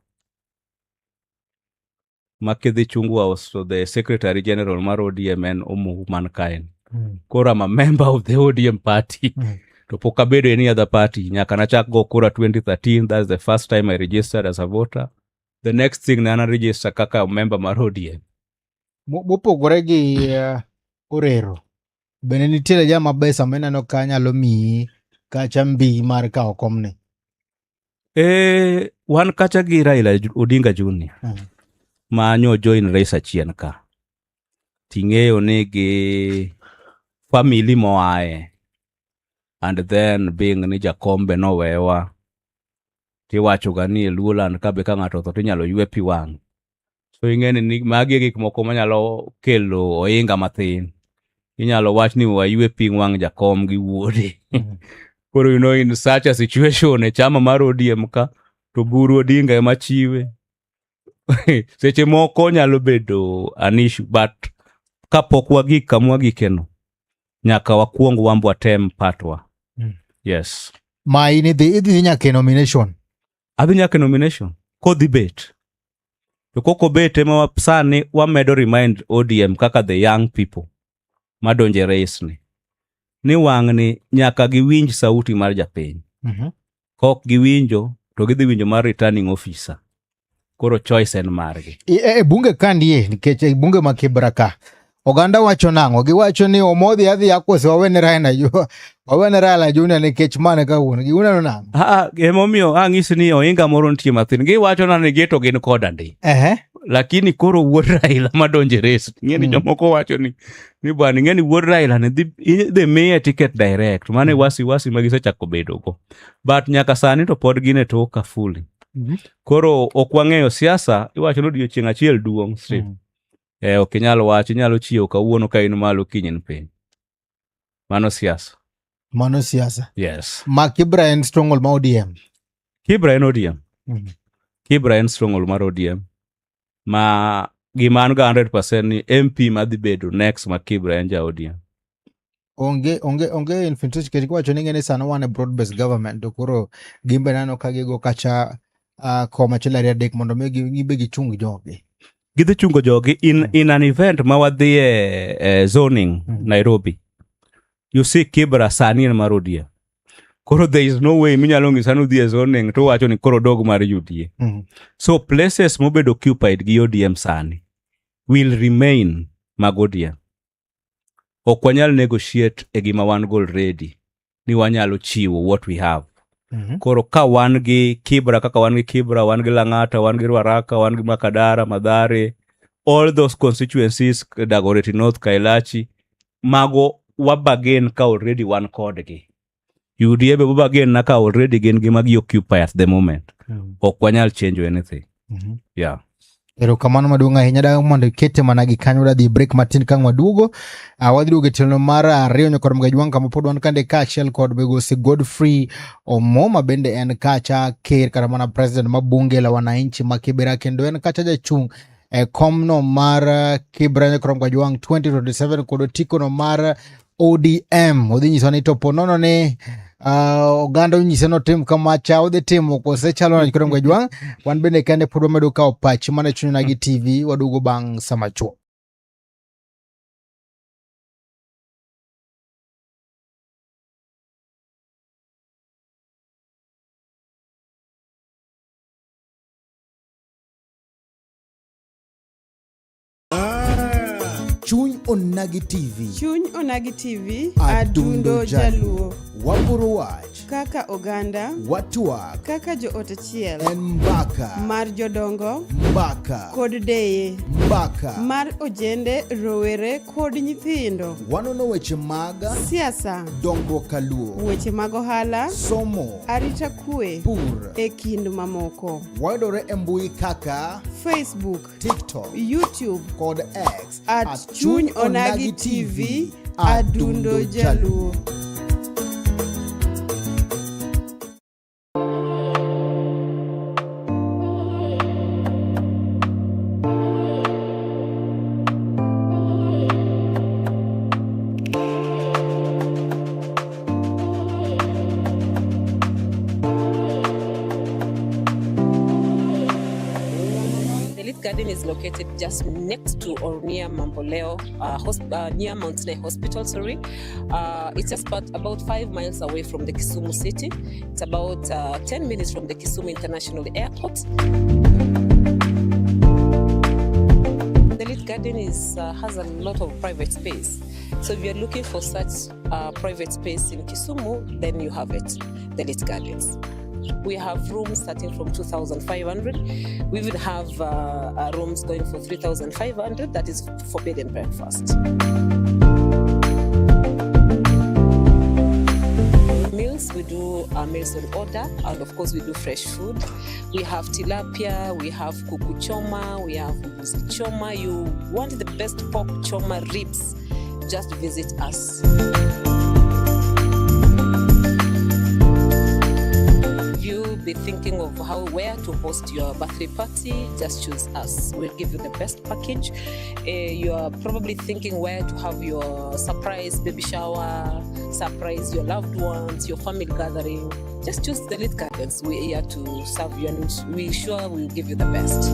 ma kidhi Chungwa House to the secretary general mar ODM en Omohu man kaen. Koro I'm a member of the ODM party. To pok abedo any other party. Nyaka nachak go kura 2013, that's the first time I registered as a voter. The next thing ne an register kaka member mar ODM. Mopogore gi Orero, bende nitiere jama besa mineno ka nyalo miyi kacha mbi mar kawo komni? Wan kacha gi Raila Odinga Junior ma nyo join race achien ka. Ting'eyo ni gi family moaye and then being ni Jakombe nowewa tiwacho ga ni e Luoland ka be ka ng'ato otho tinyalo ywe pi wang'. So ing'e ni magi e gik moko manyalo kelo ohinga mathin. Inyalo wach ni waywe pi wang' Jakom gi wuode. Koro you know in such a situation e chama mar ODM ka to Buru Odinga ema chiwe. Seche moko nyalo bedo an issue but kapok wagik kama wagikeno nyaka wakuong wamb watem patwa. Yes. Ma in idhi nyaka e nomination? Adhi nyaka e nomination kodhi bet. To kok obet ema sani wamedo remind ODM kaka the young people madonje e race ni. Ni wang'ni nyaka giwinj sauti mar japiny. Kok giwinjo to gidhi winjo mar returning officer. Koro choice en margi. E bunge ka ndie, nikech e bunge ma Kibra ka, oganda wacho nang'o? Giwacho ni Omodhi adhi koso wawene Raila wawene Raila Junior nikech mane ka wuon gi uneno nang'o? Ah, emomiyo ang'isi ni ohinga moro nitie mathin. Giwacho na ni geto gin koda ndi. Lakini koro wuod Raila madonje race. Ing'e ni jomoko wacho ni bwana ing'e ni wuod Raila ni dhi miye ticket direct. Mano e wasi wasi ma gisechako bedo go. But nyaka sani to pod gin e toka fully. Koro ok wang'eyo siasa, iwacho ni odiochieng' achiel duong' Steve. Ok inyal wacho, inyalo chiewo kawuono ka in malo kiny in piny. Mano siasa. Mano siasa. Yes. Ma Kibra en stronghold ma ODM. Kibra en ODM. Kibra en stronghold mar ODM. Ma gima an ga 100% ni MP madhi bedo next ma Kibra en ja ODM. Onge infiltration nikech giwacho ni ing'e ni sano wan e broad based government to koro gin be naneno ka gigo kacha koma achiel ariyo adek mondo mi gibe gichung jogi. Gidhi chungo jogi in an event ma wadhiye zoning Nairobi. You see Kibra sani en mar ODM. Koro there is no way minyalo ng'isa ni udhi e zoning to uwacho ni koro dog mar UDA. So places mobedo occupied gi ODM sani will remain mag ODM. Ok wanyal negotiate e gima wan go already ni wanyalo chiwo what we have. Koro ka wan gi Kibra kaka wan gi Kibra, wan gi Lang'ata, wan gi Ruaraka, wan gi Makadara, Mathare, all those constituencies, Dagoretti North, Kailachi, mago wabargain ka already wan kodgi. UDA be wabargain na ka already gin gima gi occupy at the moment. Ok wanyal change anything. Yeah. Erokamano maduong' ahinya da mondo ikete mana gi kanyo wadhi break matin ka waduogo. Wadhi duogo e tielo mar ariyo nyakor Mgajwang' kama pod wan kande kaachiel kod migosi Godfrey Omo ma bende en kacha ker kata mana president ma bunge la wananchi ma Kibera kendo en kacha jachung' e komno mar Kibra nyakor Mgajwang' 2027 kod otikono mar ODM. Odhi nyiso ni to ponono ni oganda onyise notim kamacha odhi timo kose chalo nade nyakor Mgajwang'. Wan bende kende pod wamedo kawo pachi mana e Chuny Onagi TV waduogo bang' sama chuok. Chuny Onagi TV. Chuny Onagi TV. Adundo Adundo Jaluo. Waporo wach. Kaka oganda. Watwak. Kaka joot achiel. En mbaka. Mar jodongo. Mbaka. Kod deye. Mbaka. Mar ojende, rowere kod nyithindo. Wanono weche mag siasa, dongruok kaluo, weche mag ohala, somo, arita kwe, pur, e kind mamoko. Wayudore e mbui kaka Facebook, TikTok, YouTube kod X at Chuny Onagi TV, Adundo Jaluo. Garden is located just next to or near Mamboleo, near Mount Sinai Hospital, sorry. It's just about 5 miles away from the Kisumu city. It's about 10 minutes from the Kisumu International Airport. The Elite Garden has a lot of private space. So if you're looking for such private space in Kisumu, then you have it, the Elite Gardens. We have rooms starting from 2,500. We even have rooms going for 3,500. That is for bed and breakfast. Meals, we do meals on order, and of course we do fresh food. We have tilapia, we have kuku choma, we have mbuzi choma. You want the best pork choma ribs, just visit us. Be thinking of where to host your birthday party, just choose us. We'll give you the best package. You are probably thinking where to have your surprise baby shower, surprise your loved ones, your family gathering. Just choose the Elite Gardens. We're here to serve you, and we sure will give you the best.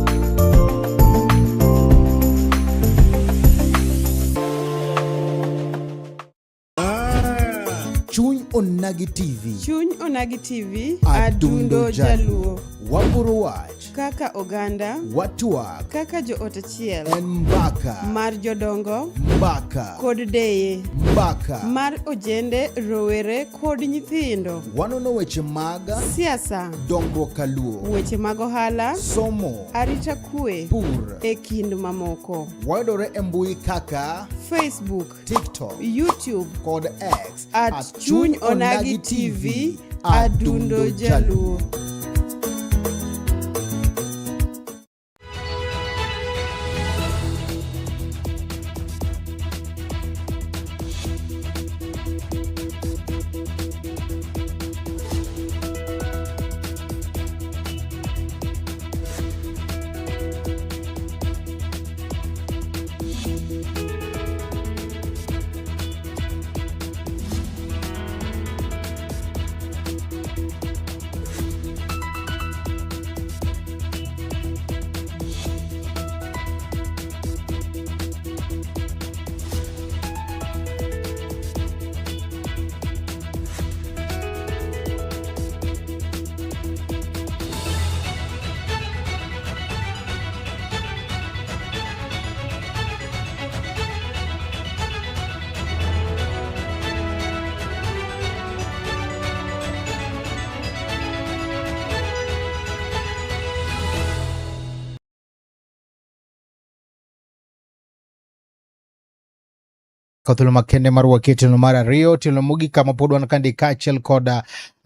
Chuny Onagi TV. Chuny Onagi TV. Adundo Adundo Jaluo. Waporo wach. Kaka oganda. Watwak. Kaka joot achiel. En mbaka. Mar jodongo. Mbaka. Kod deye. Mbaka. Mar ojende, rowere kod nyithindo. Wanono weche mag siasa, dongruok kaluo, weche mag ohala, somo, arita kwe, pur, e kind mamoko. Wayudore e mbui kaka Facebook, TikTok, YouTube kod X at Chuny Onagi TV, Adundo Jaluo. kawo thuolo makende mar wakie tielo mar ariyo, tielo mogik kama pod wan kandi kaachiel kod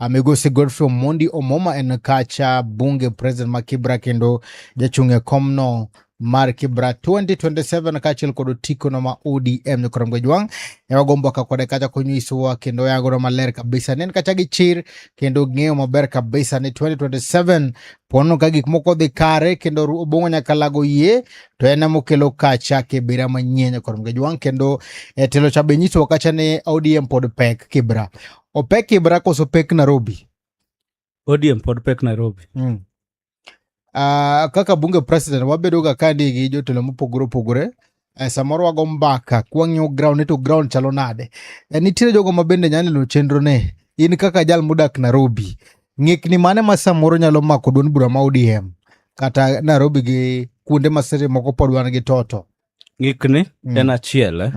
migosi Godfrey Omondi Omoma en kacha bunge president ma Kibra kendo jachung' e komno mar Kibra 2027 kaachiel kod otiko no ma ODM nyokorom Gajwang' ema gombo ka kode kacha konyisowa kendo yango maler kabisa ni en kacha gi chir kendo ng'eyo maber kabisa ni 2027 pono ka gik moko dhi kare kendo Obong'o Nyakalago yie to en ema okelo kacha Kibra manyien nyokorom Gajwang' kendo e telo cha be nyisowa kacha ni ODM pod pek Kibra. Opek Kibra koso pek Nairobi? ODM pod pek Nairobi. Kaka bunge president wabedo ga kandi gi jotelo mopogore opogore, samoro wago mbaka kwang'iyo ground ni to ground chalo nade. Nitiere jogo ma bende nyalo neno chenro ne in kaka jal modak Nairobi, ng'ikni mane ma samoro nyalo mako duond bura ma ODM kata Nairobi gi kuonde ma seche moko pod wan gi toto? Ng'ikni en achiel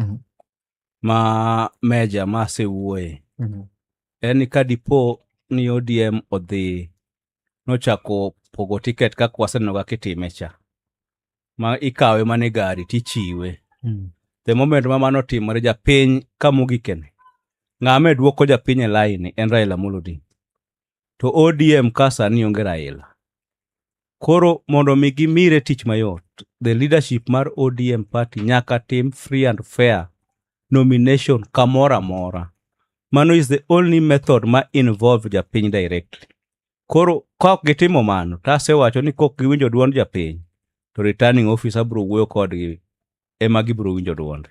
ma meja ma asewuoye en ni ka dipo ni ODM odhi nochako pogo tiket kaka waseneno ga kitime cha, ma ikawe mana e gari tichiwe. The moment ma mano otimore, japiny kamogikene ng'ama e duoko japiny e line en Raila Amolo Odinga. To ODM ka sani onge Raila. Koro mondo mi gimire tich mayot, the leadership mar ODM party nyaka tim free and fair nomination kamoro amora. Mano is the only method ma involve japiny directly. Koro ka ok gitimo mano, to asewacho ni kok giwinjo duond japiny, to returning officer biro wuoyo kodgi ema gibiro winjo duonde.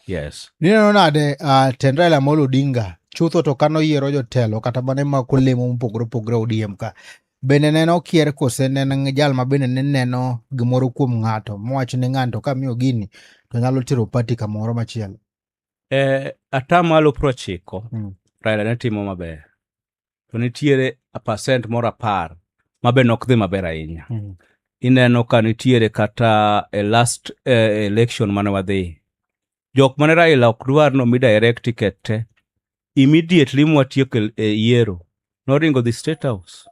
Yes. Nineno nade tend Raila Amolo Odinga chutho to kanoyiero jotelo kata mane mako lemo mopogore opogore ODM ka, bende ne okier kose ne en jal ma bende ne neno gimoro kuom ng'ato mowacho ni ng'ani to kamiyo gini to nyalo tero party kamoro machielo? 90% Raila ne timo maber. To nitiere a percent moro 10 ma be nok dhi maber ahinya. Ineno ka nitiere kata e last election mane wadhi. Jok mane Raila ok dwar nomi direct ticket te, immediately mwatieko e yiero, noringo dhi State House.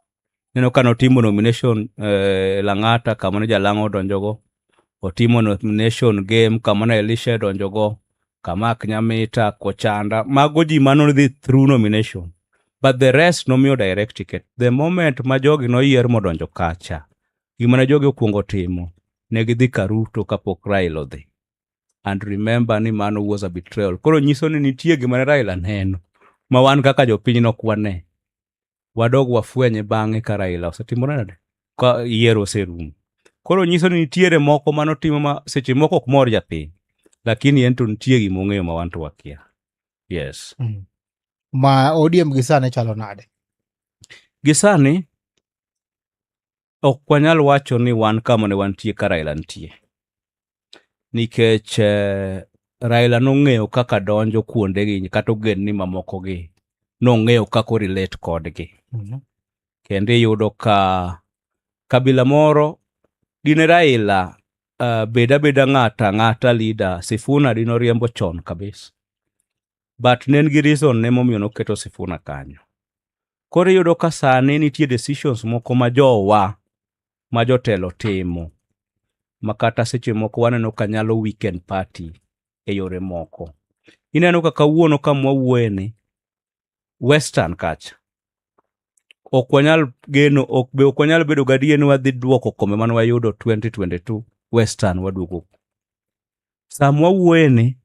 Ineno ka notimo nomination Lang'ata kama ne Jalang'o odonjogo, otimo nomination game kama ne Elisha odonjogo, Kamak Nyamita, Kochanda, mago ji manodhi through nomination. But the rest nomiyo direct ticket. The moment ma jogi noyier modonjo kacha, gima ne jogi okwongo timo, ne gidhi ka Ruto kapok Raila odhi. And remember ni mano was a betrayal. Koro nyiso ni nitie gima ne Raila neno, ma wan kaka jopiny nok wane. Wadog wafwenye bang'e ka Raila osetimore nade? Ka yiero oserumo. Koro nyiso ni nitiere moko manotimo ma seche moko ok mor japiny. Lakini en to nitie gima ong'eyo ma wan to wakia. Yes. Ma ODM gi sani chalo nade? Gi sani ok wanyal wacho ni wan kama ne wantie ka Raila nitie. Nikech Raila nong'eyo kaka donjo kuondegi kata ogendni mamoko gi. Nong'eyo kaka o relate kodgi. Kendo iyudo ka kabila moro dine Raila bed abeda ng'ata ang'ata leader, Sifuna dinoriembo chon kabisa. But ne en gi reason ne momiyo noketo Sifuna kanyo. Koro iyudo ka sani nitie decisions moko ma jowa ma jotelo timo ma kata seche moko waneno ka nyalo weaken party e yore moko. Ineno ka kawuono kama wawuoye ni Western kacha ok wanyal geno, ok be ok wanyal bedo gadier ni wadhi duoko kombe mane wayudo 2022 Western waduogo. Sama wawuoye ni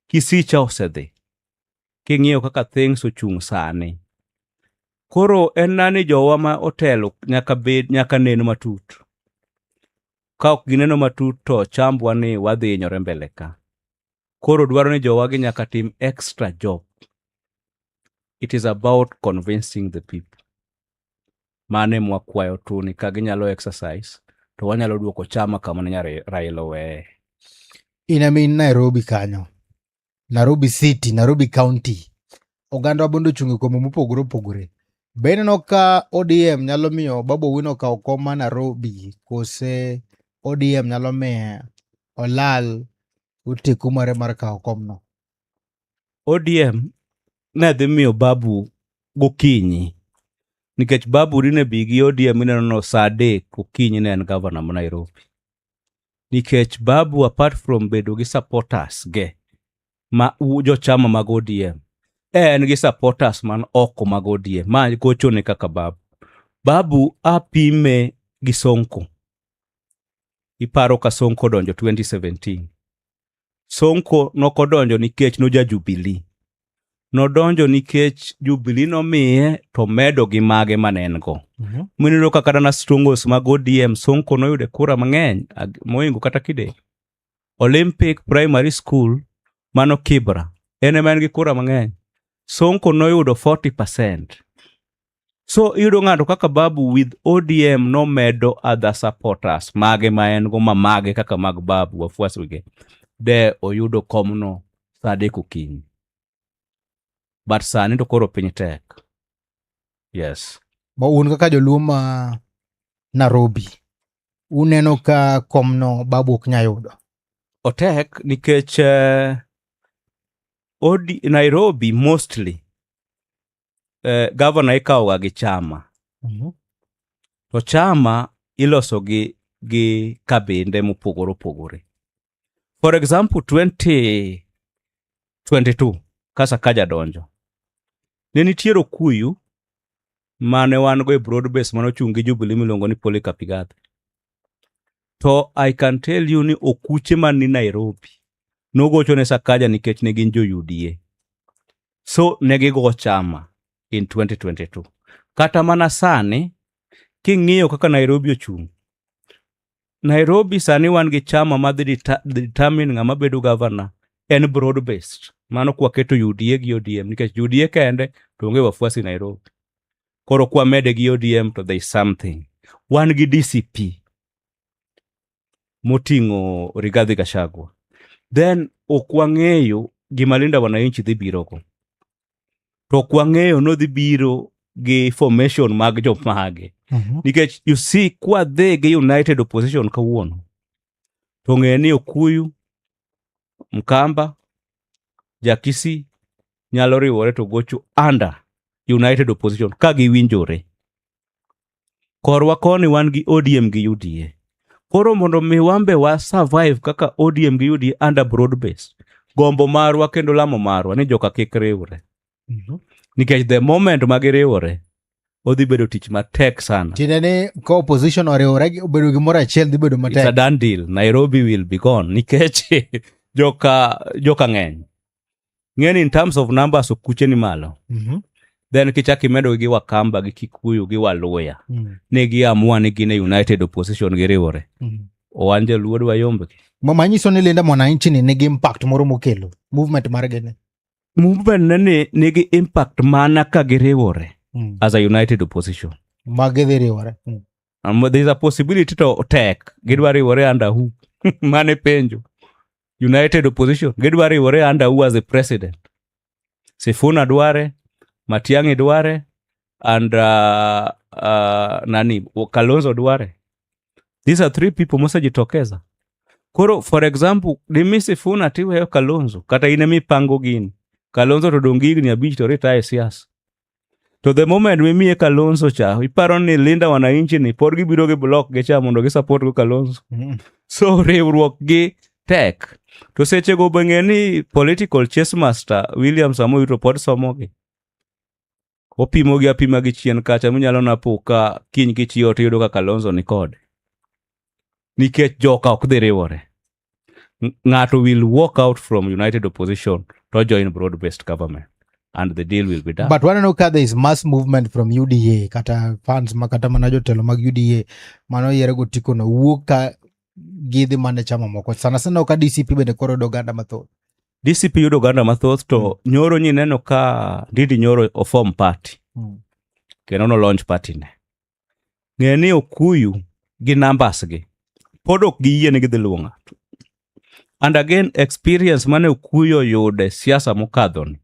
Kisicha osedhi. King'iyo kaka things ochung' sani. Koro en na ni jowa ma otelo nyaka bed nyaka nen matut. Ka ok gineno matut to chambwa ni wadhi hinyore mbele ka. Koro dwaro ni jowa gi nyaka tim extra job. It is about convincing the people. Mano ema wakwayo tu ni ka ginyalo exercise to wanyalo duoko chama kama ne Raila oweye. In ema in Nairobi kanyo, Nairobi City, Nairobi County. Oganda wa bende ochung' e kombe mopogore opogore. Be ineno ka ODM nyalo miyo Babu Owino okaw kom ma Nairobi kose ODM nyalo miyo olal oteku mare mar kawo komno? ODM ne dhi miyo Babu gokinyi nikech Babu dine bi gi ODM ineno no saa 3 okinyi ne en governor ma Nairobi. Nikech Babu apart from bedo gi supporters ge Ma jochama mag ODM. En gi supporters man oko mag ODM. Ma gochone kaka Babu. Babu apime gi Sonko. Iparo ka Sonko donjo 2017. Sonko nokodonjo nikech noja Jubilee. Nodonjo nikech Jubilee nomiye to medo gi mage mane en go. Miniyudo ka kata na strongholds mag ODM Sonko noyude kura mang'eny mohingo kata Kidek. Olympic Primary School mano Kibra en ema en gi kura mang'eny. Sonko noyudo 40%. So iyudo ng'ato kaka Babu with ODM nomedo other supporters mage ma en go ma mage kaka mag Babu wafuasi ge. De oyudo komno saa adek okinyi. But sani to koro piny tek. Yes. Ma un kaka joluo ma Nairobi, uneno ka komno Babu ok nyal yudo. Otek nikech Nairobi mostly governor ikawoga gi chama. To chama iloso gi kabinde mopogore opogore. For example, 2022 ka Sakaja donjo, ne nitiere Okuyu mane wan go e broad base mane ochung' gi Jubilee miluongo ni Polycarp Igathe. To I can tell you ni okuche man ni Nairobi nogocho ne Sakaja nikech ne gin jo UDA. So ne gigo chama in 2022. Kata mana sani, king'iyo kaka Nairobi ochung', Nairobi sani wan gi chama madhi determine ng'ama bedo governor en broad based. Mano kwaketo UDA gi ODM nikech UDA kende to onge wafuasi Nairobi. Koro kwamede gi ODM to there is something. Wan gi DCP moting'o Rigathi Gachagua. Then ok wang'eyo gima Linda Wananchi dhi birogo. To ok wang'eyo nodhi biro gi formation mag jomage. Nikech you see kwadhi gi United Opposition kawuono to ng'e ni Okuyu, Mkamba, Jakisi nyalo riwore to gocho under United Opposition ka giwinjore. Korwa koni wan gi ODM gi UDA. Koro mondo mi wan be wa survive kaka ODM gi UDA under broad base, gombo marwa kendo lamo marwa ni joka kik riwre. Nikech the moment ma giriwore, odhi bedo tich matek sana. Tiende ni ka opposition oriwore obedo gimoro achiel dhi bedo It's a matek. done deal. Nairobi will be gone nikech joka ng'eny. Ng'eni in terms of numbers okuche ni malo. Then kichak imedo gi Wakamba gi Kikuyu gi Waluya. Ne giamua ni gin e United Opposition giriwore. Wan joluo dwa yombgi. Manyiso ni Linda Mwananchi ni nigi impact moro mokelo movement margi ni. Movement ne ni nigi impact mana ka giriwore as a United Opposition. Ma gidhi riwore. There is a possibility to tek gidwa riwore under who? Mane penjo. United Opposition gidwa riwore under who as a president? Sifuna dware, Matiang'i dware, and nani Kalonzo dware. These are three people mosejitokeza. Koro for example, dimi Sifuna tiweyo Kalonzo kata in emipango gini. Kalonzo to dong' gi higni 5 to retire e siasa. To the moment mimiye Kalonzo cha, iparo ni Linda Wananchi ni pod gibiro gi block gi cha mondo gi support go Kalonzo. So riwruok gi tek. To sechego be ng'e ni political chess master William Samoei Ruto pod somogi. Opimogi apima gi chien kacha minyalo napo ka kiny kichiewo tiyudo ka Kalonzo ni kode. Nikech joka ok dhi riwore. Ng'ato will walk out from United Opposition to join broad-based government and the deal will be done. But waneno ka there is mass movement from UDA kata fans ma kata mana jotelo mag UDA mano yiero go tiko no wuok ka gidhi mana chama moko. Sana sana ka DCP bende koro yudo oganda mathoth. DCP yudo oganda mathoth to nyoro nyineno ka Ndindi Nyoro oform party kendo no launch party ne. Ng'e ni Okuyu gi numbers gi pod ok giyie ni gidhi luwo ng'ato. And again experience mane Okuyu oyude siasa mokadho ni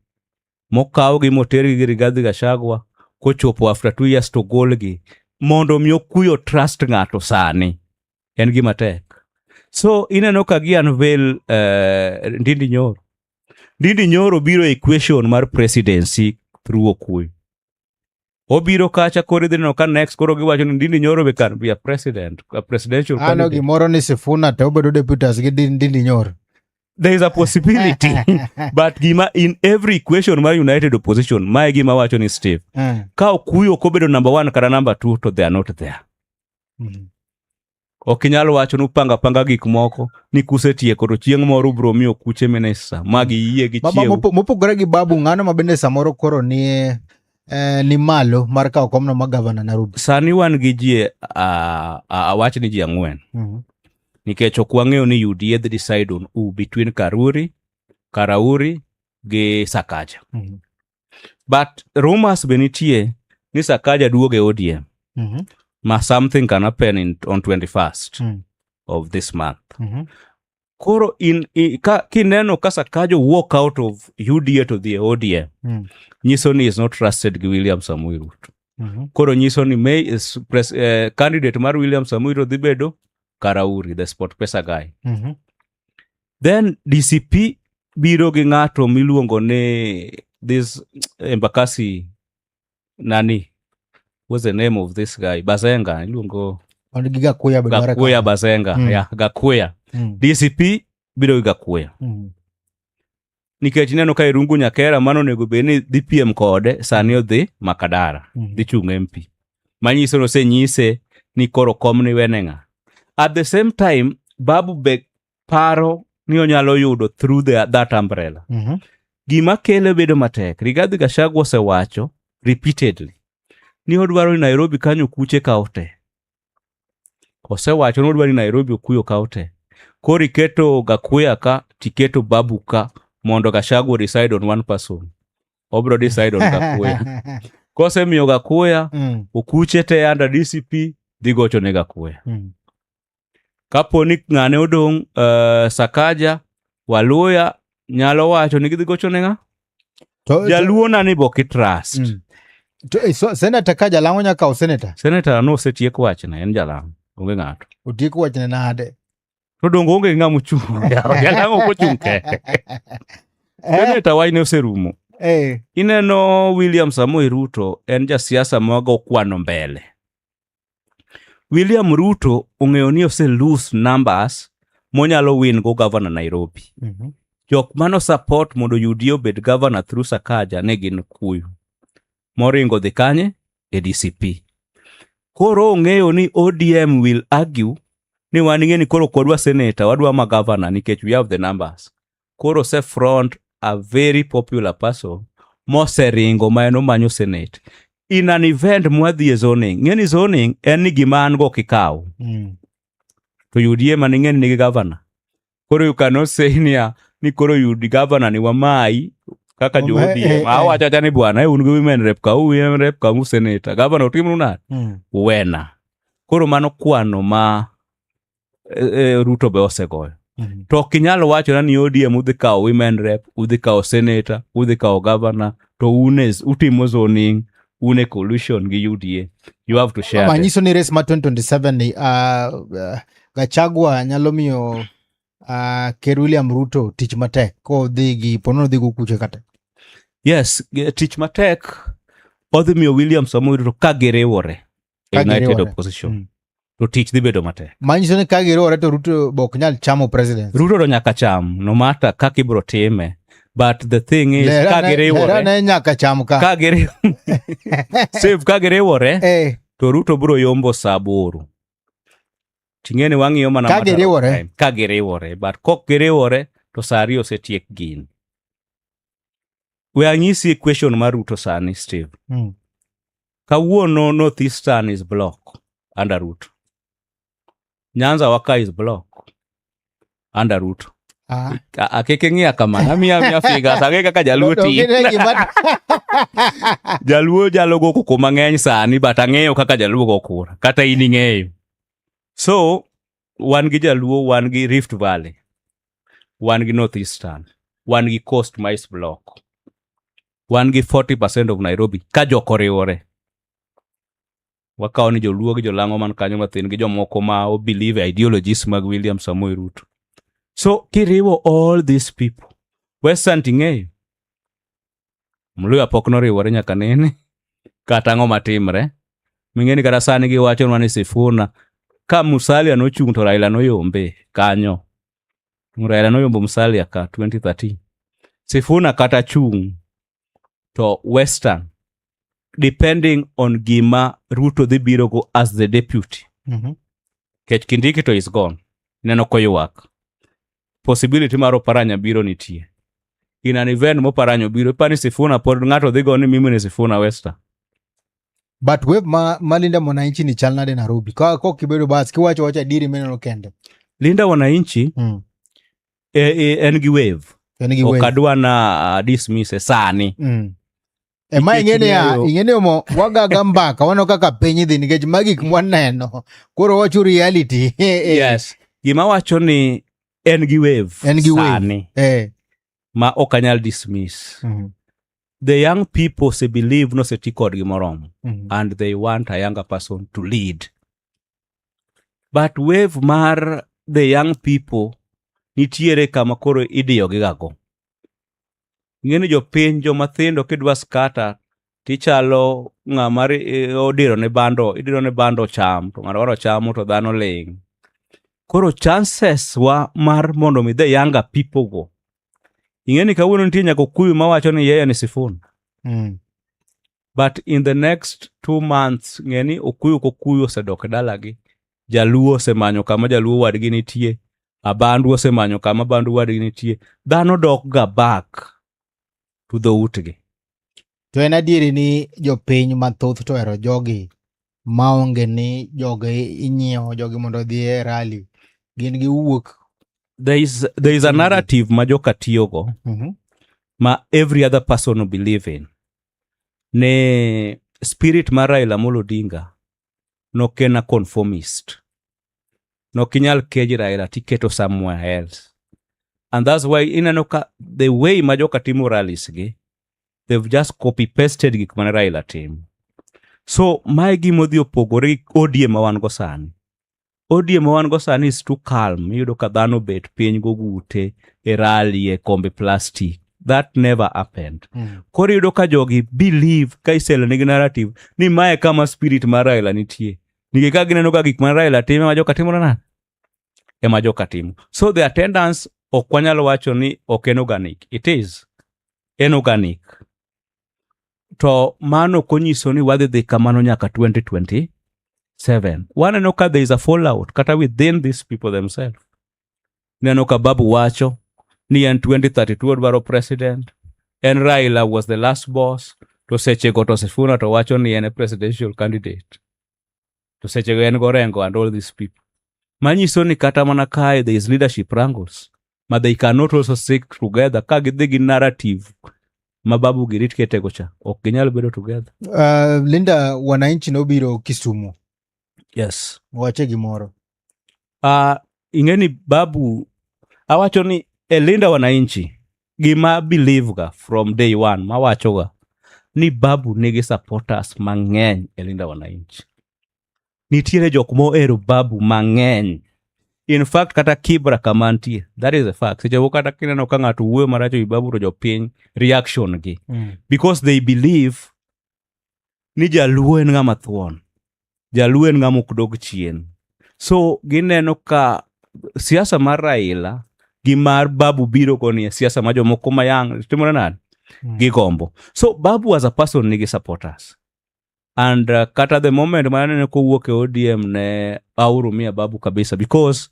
mokawgi motergi gi Rigathi Gachagua kochopo after 2 years to golgi mondo mi Okuyu trust ng'ato sani en gima tek. So ineno ka gi unveil Ndindi Nyoro. Ndindi Nyoro biro e equation mar presidency through Okuyu. Obiro kacha koro idhi neno ka next koro giwacho ni Ndindi Nyoro be can be a president, a presidential Ano candidate. gimoro ni Sifuna to obedo deputy gi Ndindi Nyoro. There is a possibility but gima in every equation mar united opposition mae gima wacho ni Steve ka okuyu ok obedo number one kata number two to they are not there. Ok inyal wacho ni upanga panga gik moko ni kusetieko to chieng' moro ubiro miyo kuche minista ma giyie gi Ma- ma- chiew. Mopogore gi Babu, ng'ano ma bende samoro koro ni ni malo mar kawo komno mar gavana Nairobi? Sani wan gi ji awach ni ji ang'wen nikech ok wang'eyo ni UDA dhi decide on who between Karuri, Karauri gi Sakaja. But rumors be nitie ni Sakaja duogo e ODM ma something can happen on 21st of this month. Koro kineno ka Sakaja walk out of UDA to the ODM, nyiso ni is not trusted gi William Samoei Ruto. Koro nyiso ni may is candidate mar William Samoei Ruto dhi bedo Karauri, the Sport Pesa guy. Then DCP biro gi ng'ato miluongo ni this Embakasi nani, what's the name of this guy, Bazenga iluongo. Wan gi Gakuya be dware Gakuya kanyo. Bazenga. Yeah, Gakuya. DCP biro gi Gakuya nikech ineno ka Irungu Nyakera mano onego bed ni dhi piem kode sani odhi Makadara dhi chung' MP manyiso ni osenyise ni koro kom ni wene ng'a. At the same time Babu be paro ni onyalo yudo through that umbrella. Gima kele bedo matek, Rigathi Gachagua osewacho repeatedly ni odwaro ni Nairobi kanyo kuche kaw te. Osewacho ni odwaro ni Nairobi okuyo kaw te. Koro iketo Gakuya ka tiketo Babu ka mondo Gachagua decide on one person. Obro decide on Gakuya. Kosemiyo Gakuya okuche te under DCP dhi gocho ne Gakuya. Kapo ni ng'ane odong' Sakaja, Waluya nyalo wacho ni gidhi gocho ne ng'a? Jaluo na ni bok trust. To, so, senator ka jalang'o nyaka kaw senator. Senator no osetiek wachne, en jalang'o, onge ng'ato. Otiek wachne nade? To dongo onge gi ng'ama ochung'. Jalang'o ok ochung' kende. Senator wachne oserumo. Ineno William Samoei Ruto en jasiasa mago kwano mbele. William Ruto ong'eyo ni ose lose numbers monyalo win go governor Nairobi. Jok mano support mondo UDA obed governor through Sakaja ne gin Kuyu. Moringo dhi kanye? E DCP. Koro ong'eyo ni ODM will argue ni wan ing'e ni koro ok wadwa senator, wadwa ma governor nikech we have the numbers. Koro ose front a very popular person moseringo ma en omanyo senate. In an event mwadhi e zoning, ng'e ni zoning en ni gima an go kikaw. To UDA man ing'e ni nigi governor. Koro you cannot say niya ni koro yud governor ni wamai kaka jo ODM. Awacho acha ni bwana, un gi women rep ka, women rep ka, senator. Governor otimnu nade? Wena. Koro mano kwano ma Ruto be osegoyo. To ok inyal wachona ni ODM udhi kawo women rep, udhi kawo senator, udhi kawo governor, to un utimo zoning, un e coalition gi UDA. You have to share. Manyiso ni race ma 2027 ni Gachagua nyalo miyo Ker William Ruto tich matek kodhi gi ponono dhi go kuche kata. Yes, tich matek odhi miyo William Samoei Ruto ka giriwore Ka United giriwore. Opposition. To tich dhi bedo matek. Manyiso ni ka giriwore to Ruto be ok nyal chamo president. Ruto to nyaka cham no matter kaka ibro time. But the thing is ka giriwore Lera nyaka cham ka. ka giriwore save ka giriwore to Ruto biro yombo sa 8. Ting'e ni wang'iyo mana Ka matter of giriwore. time. Ka giriwore but kok giriwore to sa 2 osetiek gini. We anyisi equation mar Ruto sani Steve. Kawuono North Eastern is block under Ruto. Nyanza waka is block under Ruto. Kik ing'iya kamano, amiya figures, ang'e kaka jaluo tiyo. Jaluo jalo go koko mang'eny sani, but ang'eyo kaka jaluo go kura, kata in ing'eyo. So, wan gi jaluo, wan gi Rift Valley, wan gi North Eastern, wan gi Coast Mais Block, wan gi 40% of Nairobi ka jok oriwore. Wakawo ni joluo gi jolang'o man kanyo mathin gi jomoko ma o believe e ideologies mag William Samoei Ruto. So kiriwo all these people, Western ting'eyo, Mluya pok noriwore nyaka nene, kata ang'o matimre. Ming'e ni kata sani giwachonwa ni Sifuna, ka Musalia nochung' to Raila noyombe kanyo. Raila noyombo Musalia ka 2013. Sifuna kata chung' to Western depending on gima Ruto dhi biro go as the deputy. Kech Kindiki to is gone. Ineno koywak. Possibility mar Oparanya biro nitie. In an event mOparanya obiro, ipani Sifuna pod ng'ato dhi go ni mimi ni Sifuna Western. But wave ma Linda Mwananchi ni chal nade Nairobi? Ka kok ibedo bas kiwacho wacho adieri mineno kende. Linda Wananchi en gi wave. En gi wave. Ok adwa na dismiss e sani. Ema Nikech ing'e niya, ng'eyo- ing'e ni omo wagaga mbaka waneno kaka piny dhi nikech magi gik mwaneno. Koro wacho reality. Yes. Gima wacho ni en gi wave. En gi wave. sani Ma ok anyal dismiss. The young people se believe noseti kodgi moromo. And they want a younger person to lead. But wave mar the young people nitiere kama koro idiyo gi gago. Ing'e ni jopiny joma thindo kidwa scatter tichalo ng'ama odiro ne bando, idiro ne bando cham, to ng'ato moro chamo to dhano ling'. Koro chances wa mar mondo mi the younger people go. Ing'e ni kawuono nitie nyaka okuyu mawacho ni yeye ni Sifuna. But in the next 2 months, ng'e ni okuyu kokuyu osedok e dalagi. Jaluo osemanyo kama jaluo wadgi nitie. Abandu osemanyo kama abandu wadgi nitie. Dhano dok ga back to dhoutgi. To en adieri ni jopiny mathoth to ohero jogi maonge ni jogi inyiewo jogi mondo odhi e rally. Gin giwuok. There is a narrative ma joka tiyogo ma every other person will believe in. Ne spirit mar Raila Amolo Odinga nok en a conformist. Nok inyal kej Raila tiketo somewhere else. And that's why ineno ka the way ma joka timo rallies gi, they've just copy pasted gik mane Raila timo. So mae gima odhi opogore gi ODM ma wan go sani. ODM ma wan go sani is too calm. Iyudo ka dhano bet piny gogute e rally e kombe plastic. That never happened. Koro iyudo ka jogi believe ka iselo nigi narrative ni mae kama spirit mar Raila nitie. Nikech ka gineno ka gik ma Raila timo ema joka timo nade? Ema joka timo. So the attendance ok wanyal wacho ni ok en organic. It is. En organic. To mano ok onyiso ni wadhi dhi kamano nyaka 2027. Waneno ka there is a fallout kata within these people themselves. Ineno ka Babu wacho ni en 2032 odwaro president. En Raila was the last boss. To sechego to Sifuna to wacho ni en e presidential candidate. To sechego en Gorengo and all these people. Manyiso ni kata mana kae there is leadership wrangles. Ma they cannot also stick together ka gidhi gi narrative ma Babu gi Rit ketego cha. Ok ginyal bedo together. Linda Wananchi nobiro Kisumu. Yes. Wache gimoro. Ing'e ni Babu awacho ni e Linda Wananchi gima believe ga from day one mawacho ga ni Babu nigi supporters mang'eny e Linda Wananchi. Nitiere jok mohero Babu mang'eny. In fact kata Kibra kama nitie, that is a fact. Seche moko kata kineno ka ng'ato wuoyo marach ewi Babu to jopiny reaction gi. Because they believe ni jaluo en ng'ama thuon. Jaluo en ng'ama ok dog chien. So gineno ka siasa mar Raila gi mar Babu biro go ni e siasa ma jomoko mayang' timore nade? Gigombo. So Babu as a person nigi supporters. And kata the moment ma aneno kowuok e ODM ne ahurumia Babu kabisa because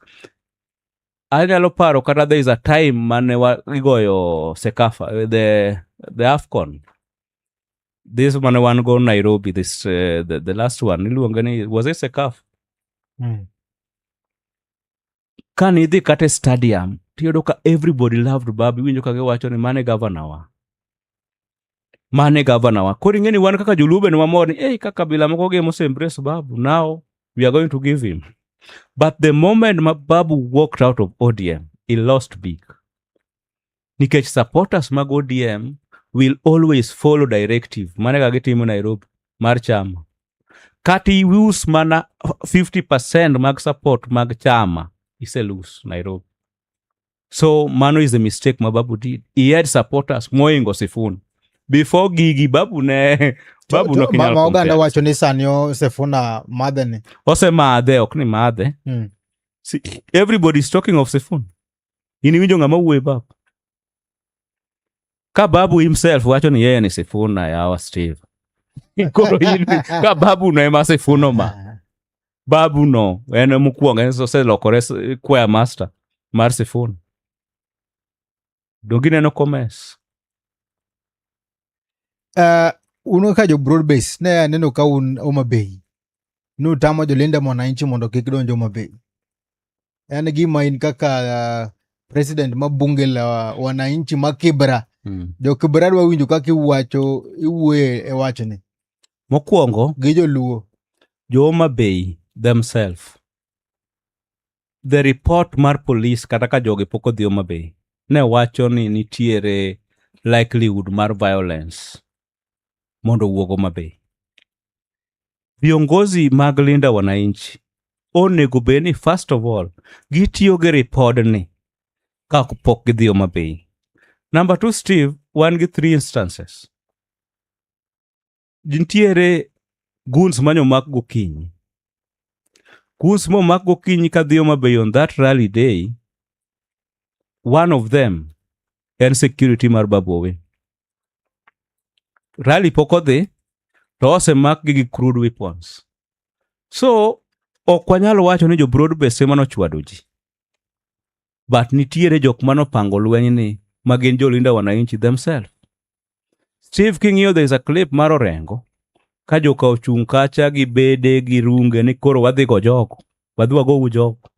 anyalo paro kata there is a time mane igoyo Sekafa, the AFCON. This mane wan go Nairobi, this the last one iluonge ni was it Sekafa? Kane idhi kata e stadium tiyudo ka everybody loved Babu, iwinjo ka giwacho ni mane governor wa. Mane governor wa. Koro ing'e ni wan kaka joluo bende wamor ni hey, ka kabila moko gi mose embrace Babu, now we are going to give him. But the moment ma Babu walked out of ODM, he lost big. Nikech supporters mag ODM will always follow directive. Mane ka gitimo Nairobi mar chama. Kata ius mana 50% mag support mag chama, ise lose Nairobi. So mano is a mistake ma Babu did. He had supporters moingo Sifuna. Before gigi Babu ne Babu no kinyal Ma oganda compare. wacho ni sani Sifuna madhe ni. Osemadhe, ok ni madhe. See, everybody is talking of Sifuna. In iwinjo ng'ama wuoyo babu? Ka babu himself wacho ni yeye ni Sifuna yawa Steve. Koro in ka babu no ema Sifuna ma. Babu no en mokwongo en oselokore choir master mar Sifuna. Donge ineno comments? Un kaka jo broad base ne aneno ka un Homa Bay nutamo jolinda mwananchi mondo kik donj Homa Bay. En gima in kaka president ma bunge la wananchi ma Kibra. Jo Kibra dwa winjo kaka iwacho iwuoye e wachni Mokwongo gi joluo. jo Homa Bay themselves the report mar police kata ka jogi pok odhi Homa Bay ne wacho ni nitiere likelihood mar violence mondo owuog Homa Bay. Viongozi mag Linda Wananchi onego bed ni first of all gitiyo gi ripodni ka pok gidhi Homa Bay. Number two, Steve, wan gi three instances. Nitiere goons manyomak gokinyi. Goons momak gokinyi kadhi Homa Bay on that rally day, one of them en security mar Babu Owino. Rally pok odhi to osemakgi gi crude weapons. So ok wanyal wacho ni jo broad base ema nochwado ji. But nitiere jok manopango lweny ni ma gin jolinda wananchi themselves. Steve king'iyo there is a clip mar Orengo ka joka ochung' kacha gi bede gi runge ni koro wadhi go jogo. Wadhi wagowu jogo.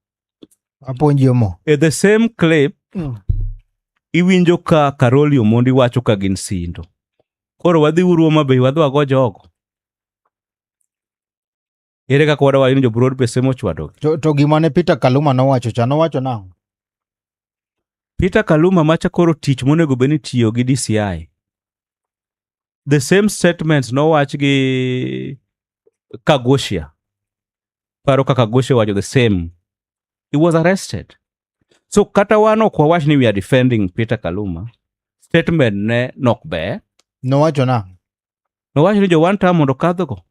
Apuonji omo. E the same clip iwinjo ka Caroli Omondi wacho ka gin sindo. Koro wadhi uru Homa Bay wadhi wago jogo. Ere kaka wadwa ni jo broad base ema ochwadogi? To gima ne Peter Kaluma nowacho cha nowacho nang'o? Peter Kaluma macha koro tich monego bed ni tiyo gi DCI. The same statements nowach gi Kagosha. Paro ka Kagosha wacho the same. He was arrested. So kata wan ok wawach ni we are defending Peter Kaluma, statement ne nok ber. Nowacho nang'o? Nowacho ni jo one term mondo okadhgo.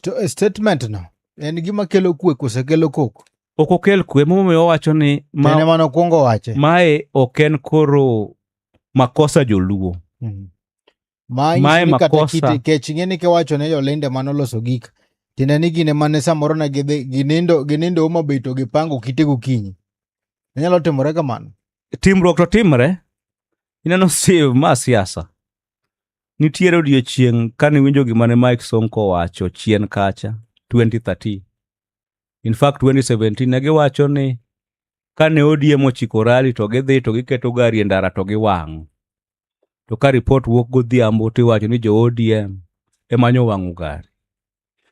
To statement no en gima kelo kwe kose kelo koko? Ok okel kwe momiyo owacho ni ma, En ema nokwongo wache. mae ok en koro makosa joluo. Ma Mae nyiso ni kata makosa. kite kech ing'e ni kiwacho ne jolinde manoloso gik tiende ni gine mane samoro ne gidhi ginindo Homa Bay to gipango kite gokinyi. Nyalo timore kamano. Timruok to timre. Ineno Steve ma siasa. Nitiere odiochieng' kane iwinjo gima ne Mike Sonko owacho chien kacha 2013. In fact 2017 ne giwacho ni kane ODM ochiko rally to gidhi to giketo gari e ndara to giwang'o. To ka report wuok godhiambo tiwacho ni jo ODM ema nyowang'o gari.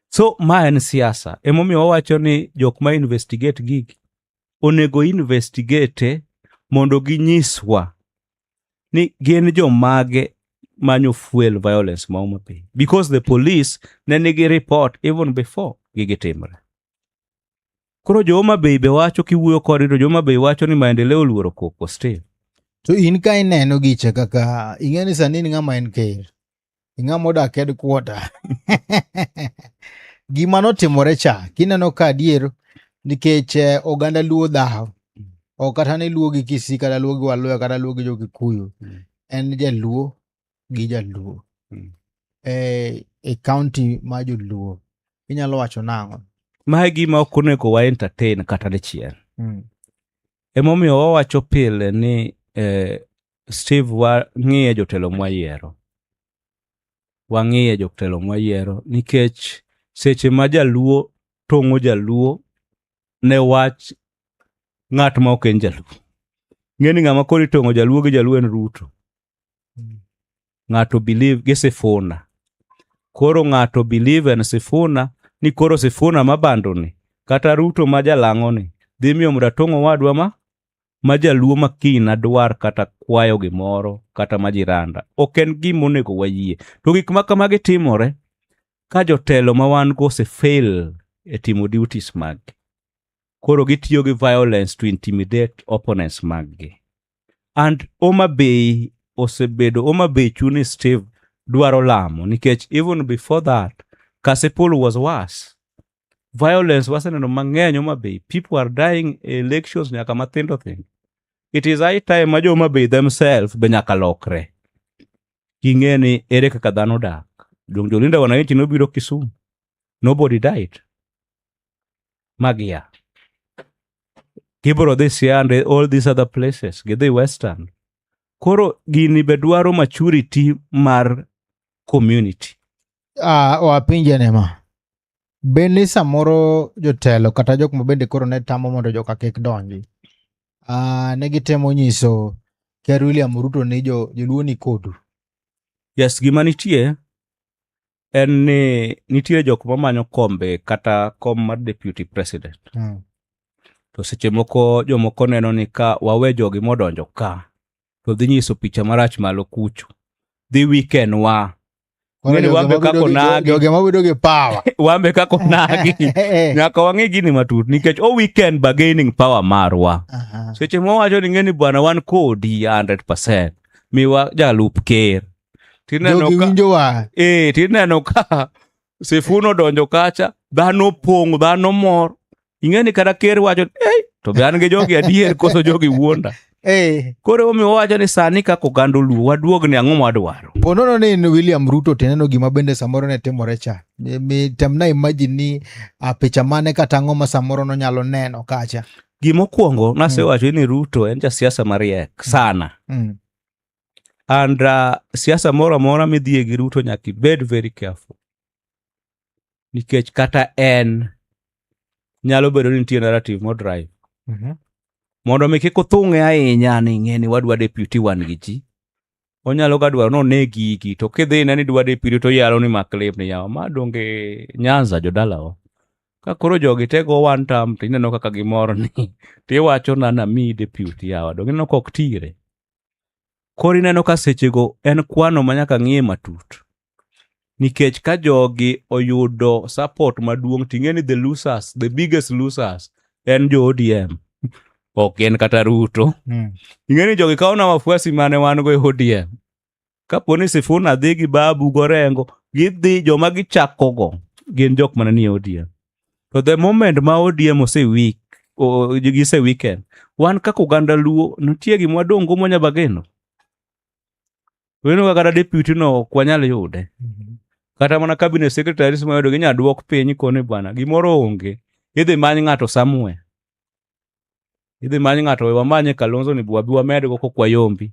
So ma en siasa. Emomiyo wawacho ni jok ma investigate gigi onego investigate mondo ginyiswa ni gin jomage manyo fuel violence ma Homa Bay. Because the police ne nigi report even before gigi timre. Koro jo Homa Bay be wacho kiwuoyo kodgi to jo Homa Bay wacho ni maendeleo oluoro koko still. To in ka ineno gicha kaka ing'e ni sani in ng'ama en ker. Ing'ama odak headquarter. Gima notimore cha kineno ka adier nikech oganda Luo dhaw. Ok kata ni Luo gi Kisii kata Luo gi Waluya kata Luo gi jo Kikuyu. En jaluo gi jaluo. E county ma joluo. Inyalo wacho nang'o? Mae gima ok onego wa entertain kata dichiel. Emomiyo wawacho pile ni Steve wang'iye jotelo mwayiero. Wang'iye jotelo mwayiero nikech seche ma jaluo tong'o jaluo ne wach ng'at ma ok en jaluo. Ng'e ni ng'ama koro itong'o jaluo gi jaluo en Ruto. Ng'ato believe gi Sifuna. Koro ng'ato believe en Sifuna ni koro Sifuna mabando ni kata Ruto ma jalang'o ni dhi miyo mondo atong' owadwa ma jaluo ma kiny adwar kata kwayo gimoro kata ma jiranda. Ok en gima onego wayie. To gik ma kamagi timore ka jotelo ma wan go ose fail e timo duties mag-gi. Koro gitiyo gi violence to intimidate opponents mag-gi. And Homa Bay osebedo Homa Bay chuni Steve dwaro lamo nikech even before that Kasipul was worse. Violence waseneno mang'eny Homa Bay. People are dying e elections nyaka mathindo thindo. It is high time ma jo Homa Bay themselves be nyaka lokre. Ging'e ni ere kaka dhano dak. Dong jolinda wananchi nobiro Kisumu. Nobody died. Magia. Gibiro dhi Siaya and all these other places. Gidhi Western. Koro gini be dwaro maturity mar community. Ah, wapenje ne ma. Be ni samoro jotelo kata jok ma bende koro ne tamo mondo joka kik donji. Ah, ne gitemo nyiso Ker William Ruto ni jo joluo ni kodu. Yes, gima nitie en ni nitie jok mamanyo kombe kata kom mar deputy president. To seche moko jomoko neno ni ka wawe jogi modonjo ka to dhi nyiso picha marach malo kucho. Dhi weaken wa. Koro Ng'eni joge wambe mabedo kaka gi- onagi. Joge mabedo gi power. Wambe kaka onagi. Nyaka wang'i gini matut nikech o weaken bargaining power marwa. Aha. Seche mwawacho ni ng'eni bwana wan kodi 100% miwa jalup ker. Tineno Jogi ka winjowa. eh tineno ka Sifuna odonjo kacha, dhano opong', dhano mor. Ing'e ni kata ker wacho, "Ei, to be an gi jogi adier koso jogi wuonda." Koro emomiyo wawacho ni sani kaka oganda oluo, waduog ni ang'o mwadwaro. Po nono ni in William Ruto tineno gima bende samoro ne timore cha. Mi temna imagine ni a picha mane kata ang'o ma samoro nonyalo neno kacha. Gimokwongo nasewacho ni Ruto en jasiasa mariek sana. And siasa moro amora midhiye gi Ruto nyaka ibed very careful. Nikech kata en nyalo bedo ni nitie narrative modrive. Mondo mi kik othung'e ahinya ni ing'e ni wadwa deputy wan gi ji. Onyalo ga dwaro ni one gigi to kidhi ine ni dwa deputy to oyalo ni mak lep ni yawa ma donge Nyanza jodalawa. Ka koro jogi te go one term to ineno kaka gimor ni tiwacho na namiyi deputy yawa donge ineno ka ok tire. Koro ineno ka sechego en kwano ma nyaka ng'iye matut. Nikech ka jogi oyudo support maduong' ting'e ni the losers, the biggest losers en jo ODM. Ok en kata Ruto. Ing'e ni jogi kawo na wafuasi mane wan go e ODM. Kapo ni Sifuna dhi gi Babu Gorengo, gidhi joma gichako go gin jok mane nie ODM. To the moment ma ODM ose weak, gise weaken, wan kaka oganda Luo nitie gima wadong' go mwanya bageno. Ineno ka kata deputy no ok wanyal yude. Kata mana cabinet secretaries mayudo ginya duok piny koni bwana gimoro onge. Idhi many ng'ato somewhere. Idhi many ng'ato we wamanye Kalonzo ni wabi wamedgo kok wayombi.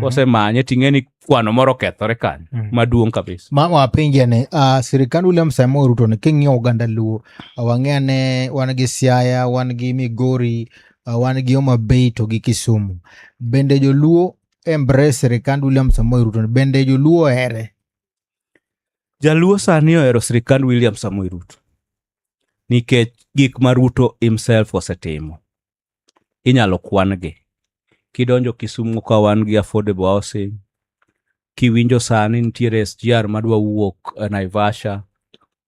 Kosemanye ting'e ni kwano moro okethore kanyo maduong' kabisa. Ma wapenje ni sirikand William Samoei Ruto ni king'iyo oganda Luo wang'eyo ne wan gi Siaya, wan gi Migori, wan gi Homa Bay to gi Kisumu. Bende joluo embrace sirikand William Samoei Ruto ni? Bende joluo ohere? Jaluo sani ohero sirikand William Samoei Ruto nikech gik ma Ruto himself osetimo inyalo kwan gi. Kidonjo Kisumu ka wan gi affordable housing, kiwinjo sani nitiere SGR madwa wuok Naivasha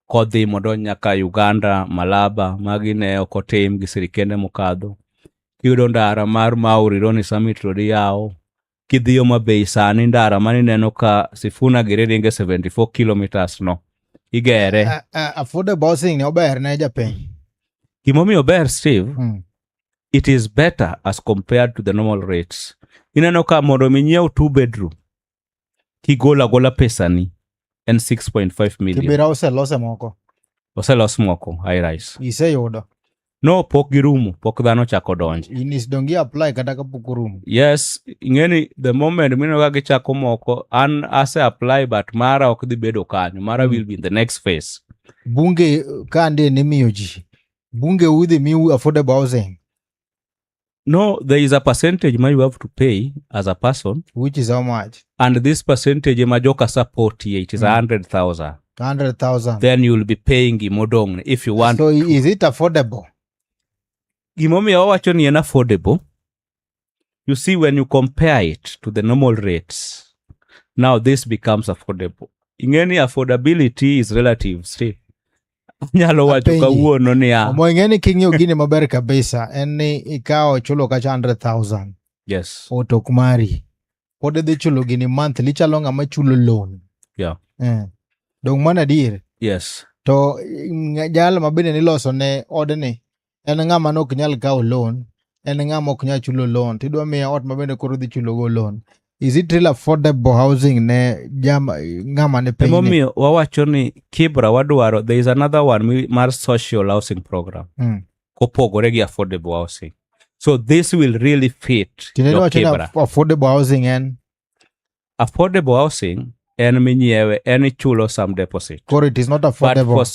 kodhi modonj nyaka Uganda, Malaba, magi ne ok otim gi sirikende mokadho. Kiyudo ndara mar Mau Rironi Summit Road iyawo. Kidhi Homa Bay sani ndara manineno ka Sifuna giri ringe 74 kilometers no igere. Affordable housing ni ober ne japiny. Gimomiyo ber Steve, it is better as compared to the normal rates. Ineno ka mondo mi nyiew 2 bedroom kigolo agola pesani en 6.5 million. Kibera oselose moko. Oselos moko high rise. Iseyudo. No, pok girumo, pok dhano ochako donjo. Inis dongi apply kata kapok orumo. Yes, ing'eni the moment mineno ka gichako moko, an ase apply but mara ok dhi bedo kanyo. Mara will be in the next phase. Bunge kande nimiyo ji. Bunge udhi miu affordable housing. No, there is a percentage ma you have to pay as a person. Which is how much? And this percentage ema joka support ye, it is 100,000. 100,000. Then you will be paying gimodong' if you want. So is it affordable? Gimomiyo wawacho ni en affordable, you see when you compare it to the normal rates, now this becomes affordable. Ing'e ni affordability is relative, Steve. Anyalo wacho Apenji. kawuono niya. Omo ing'e ni king'iyo gini maber kabisa en ni ikawo chulo kacha 100,000. Yes. Ot ok mari. Pod idhi chulo gini monthly chalo ng'ama chulo loan. Dong' mano adier. Yes. To jal ma bende niloso ne odni en ng'ama ne ok nyal kawo loan, en ng'ama ok nyal chulo loan, tidwa miye ot ma bende koro dhi chulo go loan. Is it real affordable housing ne jam ng'ama ne piny ni? Emomiyo wawacho ni Kibra wadwaro there is another one mar social housing program kopogore gi affordable housing. So this will really fit Tiende jo wacho ni Kibra. affordable housing en Affordable housing en minyiewe en ichulo some deposit. Koro it is not But affordable. for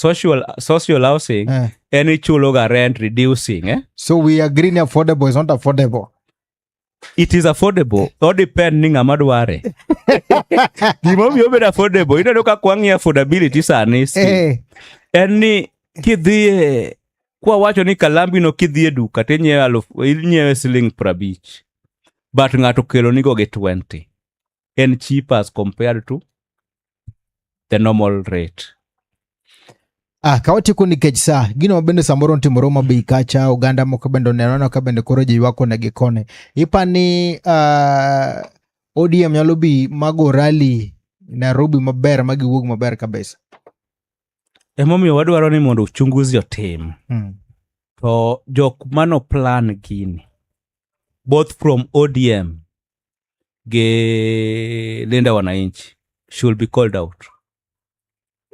social housing en ichulo ga rent reducing, eh? So we agree ni affordable is not affordable. It is affordable. O depend ni ng'ama dware. Gimomiyo obedo affordable, ineno ka kwang'iyo affordability sani, Steve, en ni kidhiye kwa wacho ni kalambi no kidhi e duka tinyiewe inyiewe siling 50, but ng'ato okelo nigo gi 20, en cheaper as compared to the normal rate. Ah, ka watieko nikech sa, gino ma bende samoro notimore Homa Bay kacha, oganda moko bende oneno ka bende koro ji ywak koni gi koni. Ipa ni ODM nyalo bi mago rally Nairobi maber ma giwuog maber kabisa. Emomiyo wadwaro ni mondo uchunguzi otim. To jok mano plan gini, both from ODM gi Linda Wananchi, should be called out.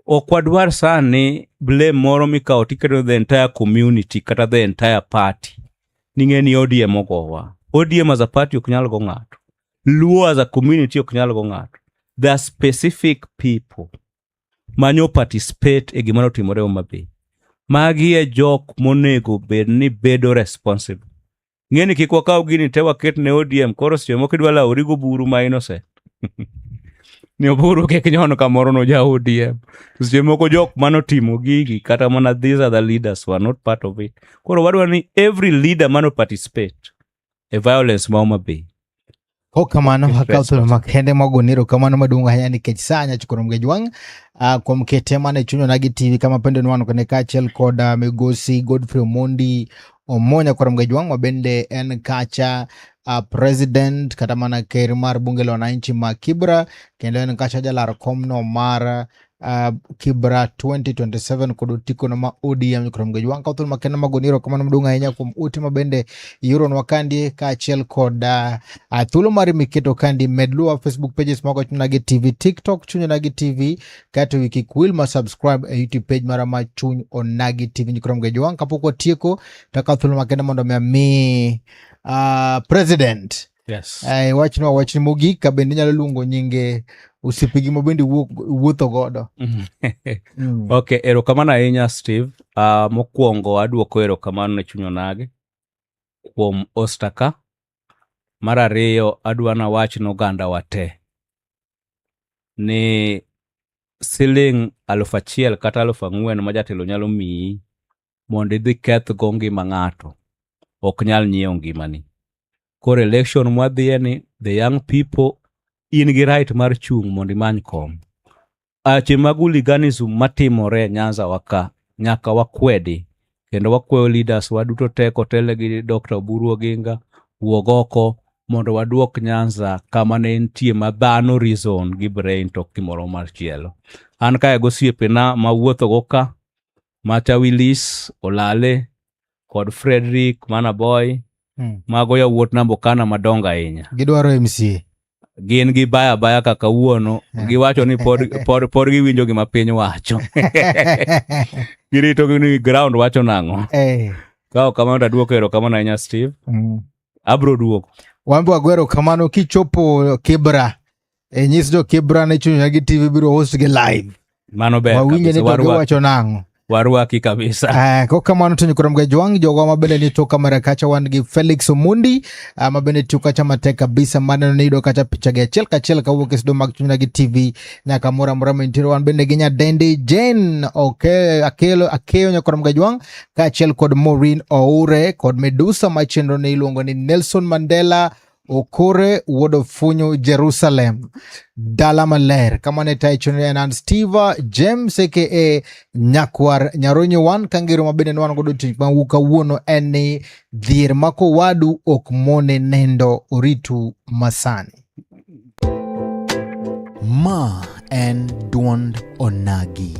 Ok wadwar sani blame moro mikawo tiketo the entire community kata the entire party. Ning'e ni ODM ogowa. ODM as a party ok nyal go ng'ato. Luo as a community ok nyal go ng'ato. There are specific people manyo participate e gima notimore Homa Bay. Magi e jok monego bed ni bedo responsible. Ng'e ni kik wakaw gini te waket ne ODM, koro seche moko idwa lawori go buru ma innocent. Ni oburu kik nyon kamoro no ja ODM. To seche moko jok manotimo gigi kata mana these other leaders were not part of it. Koro wadwaro ni every leader mano participate e violence ma Homa Bay. Kok kamano, Okay, akaw thuolo response. makende mogo erokamano maduong' ahinya nikech sa nyachukoro Mgejwang' kuom kete mana e chuny Onagi TV kama pende nwano kende kaachiel kod migosi Godfrey Omondi Omonya kod Mgejwang' ma bende en kacha president kata mana ker mar bunge la wananchi ma Kibra, kendo en kacha jalar komno mar Kibra 2027 kod otiko no ma ODM kod Mgejwang'. Kaw thuolo makende mogo erokamano maduong' ahinya kuom ute ma bende ioronwa kandie kaachiel kod thuolo mari miketo kandi. Med luwa Facebook pages mago Chuny Onagi TV, TikTok Chuny Onagi TV, kaeto wi kik wil ma subscribe e YouTube page mara ma Chuny Onagi TV. Nyikoro Mgejwang', kapok watieko to akaw thuolo makende mondo mi ami president wachno wachni mogik, ka bende inyalo luongo nyinge osiepegi ma bende wuotho godo. Okay, erokamano ahinya Steve. Mokwongo aduoko erokamano ne Chuny Onagi kuom Ostaka. Mar ariyo adwa nawach ne oganda wa te ni siling 1000 kata 4000 ma jatelo nyalo miyi mondo idhi keth go ngima ng'ato ok nyal nyiewo ngimani. Koro election mwadhiye ni the young people in gi right mar chung' mondo imany kom. Ache mag hooliganism matimore e Nyanza wa ka nyaka wakwedi, kendo wakwayo leaders wa duto te kotele gi Dr. Oburu Oginga wuog oko mondo waduok Nyanza kama ne entie ma dhano reason gi brain to ok gimoro machielo. An kae gosiepena mawuotho go ka, Macha Willis Olale kod Frederick Manaboy, mago yawuot Nambokana madongo ahinya. Gidwaro MCA. Gin gi baya baya kaka kawuono, giwacho ni pod giwinjo gima piny wacho. Girito ni ground wacho nang'o. Ka ok kamano to aduoko erokamano ahinya Steve. Abro duogo. Wan be wagwero kamano kichopo Kibra. Nyis jo Kibra ni Chuny Onagi TV biro host gi live. Mano ber Wawinje ni kabisa. to giwacho nang'o. Warwaki kabisa. Kok kamano to nyikoro Mgejwang', jogo ma bende ni tok kamera kacha wan gi Felix Omondi, ma bende tiyo kacha matek kabisa, maneno ni iyudo kacha picha gi achiel kachiel kawuok e studio mag Chuny Onagi TV nyaka moro amora mantiere. Wan bende gi nyadendi Jane Akelo Akeyo nyakoro Mgejwang', kaachiel kod Maureen Oure kod Medusa ma chenro ne iluongo ni Nelson Mandela Okore wuod Ofunyu Jerusalem dala maler. Kama ne tayo chenro en an Steve James aka Nyakwar Nyaronyo wan kangero ma bende nwan godo tich ma wuok kawuono en ni dhier mako wadu ok mone nendo, oritu masani. Ma en duond Onagi.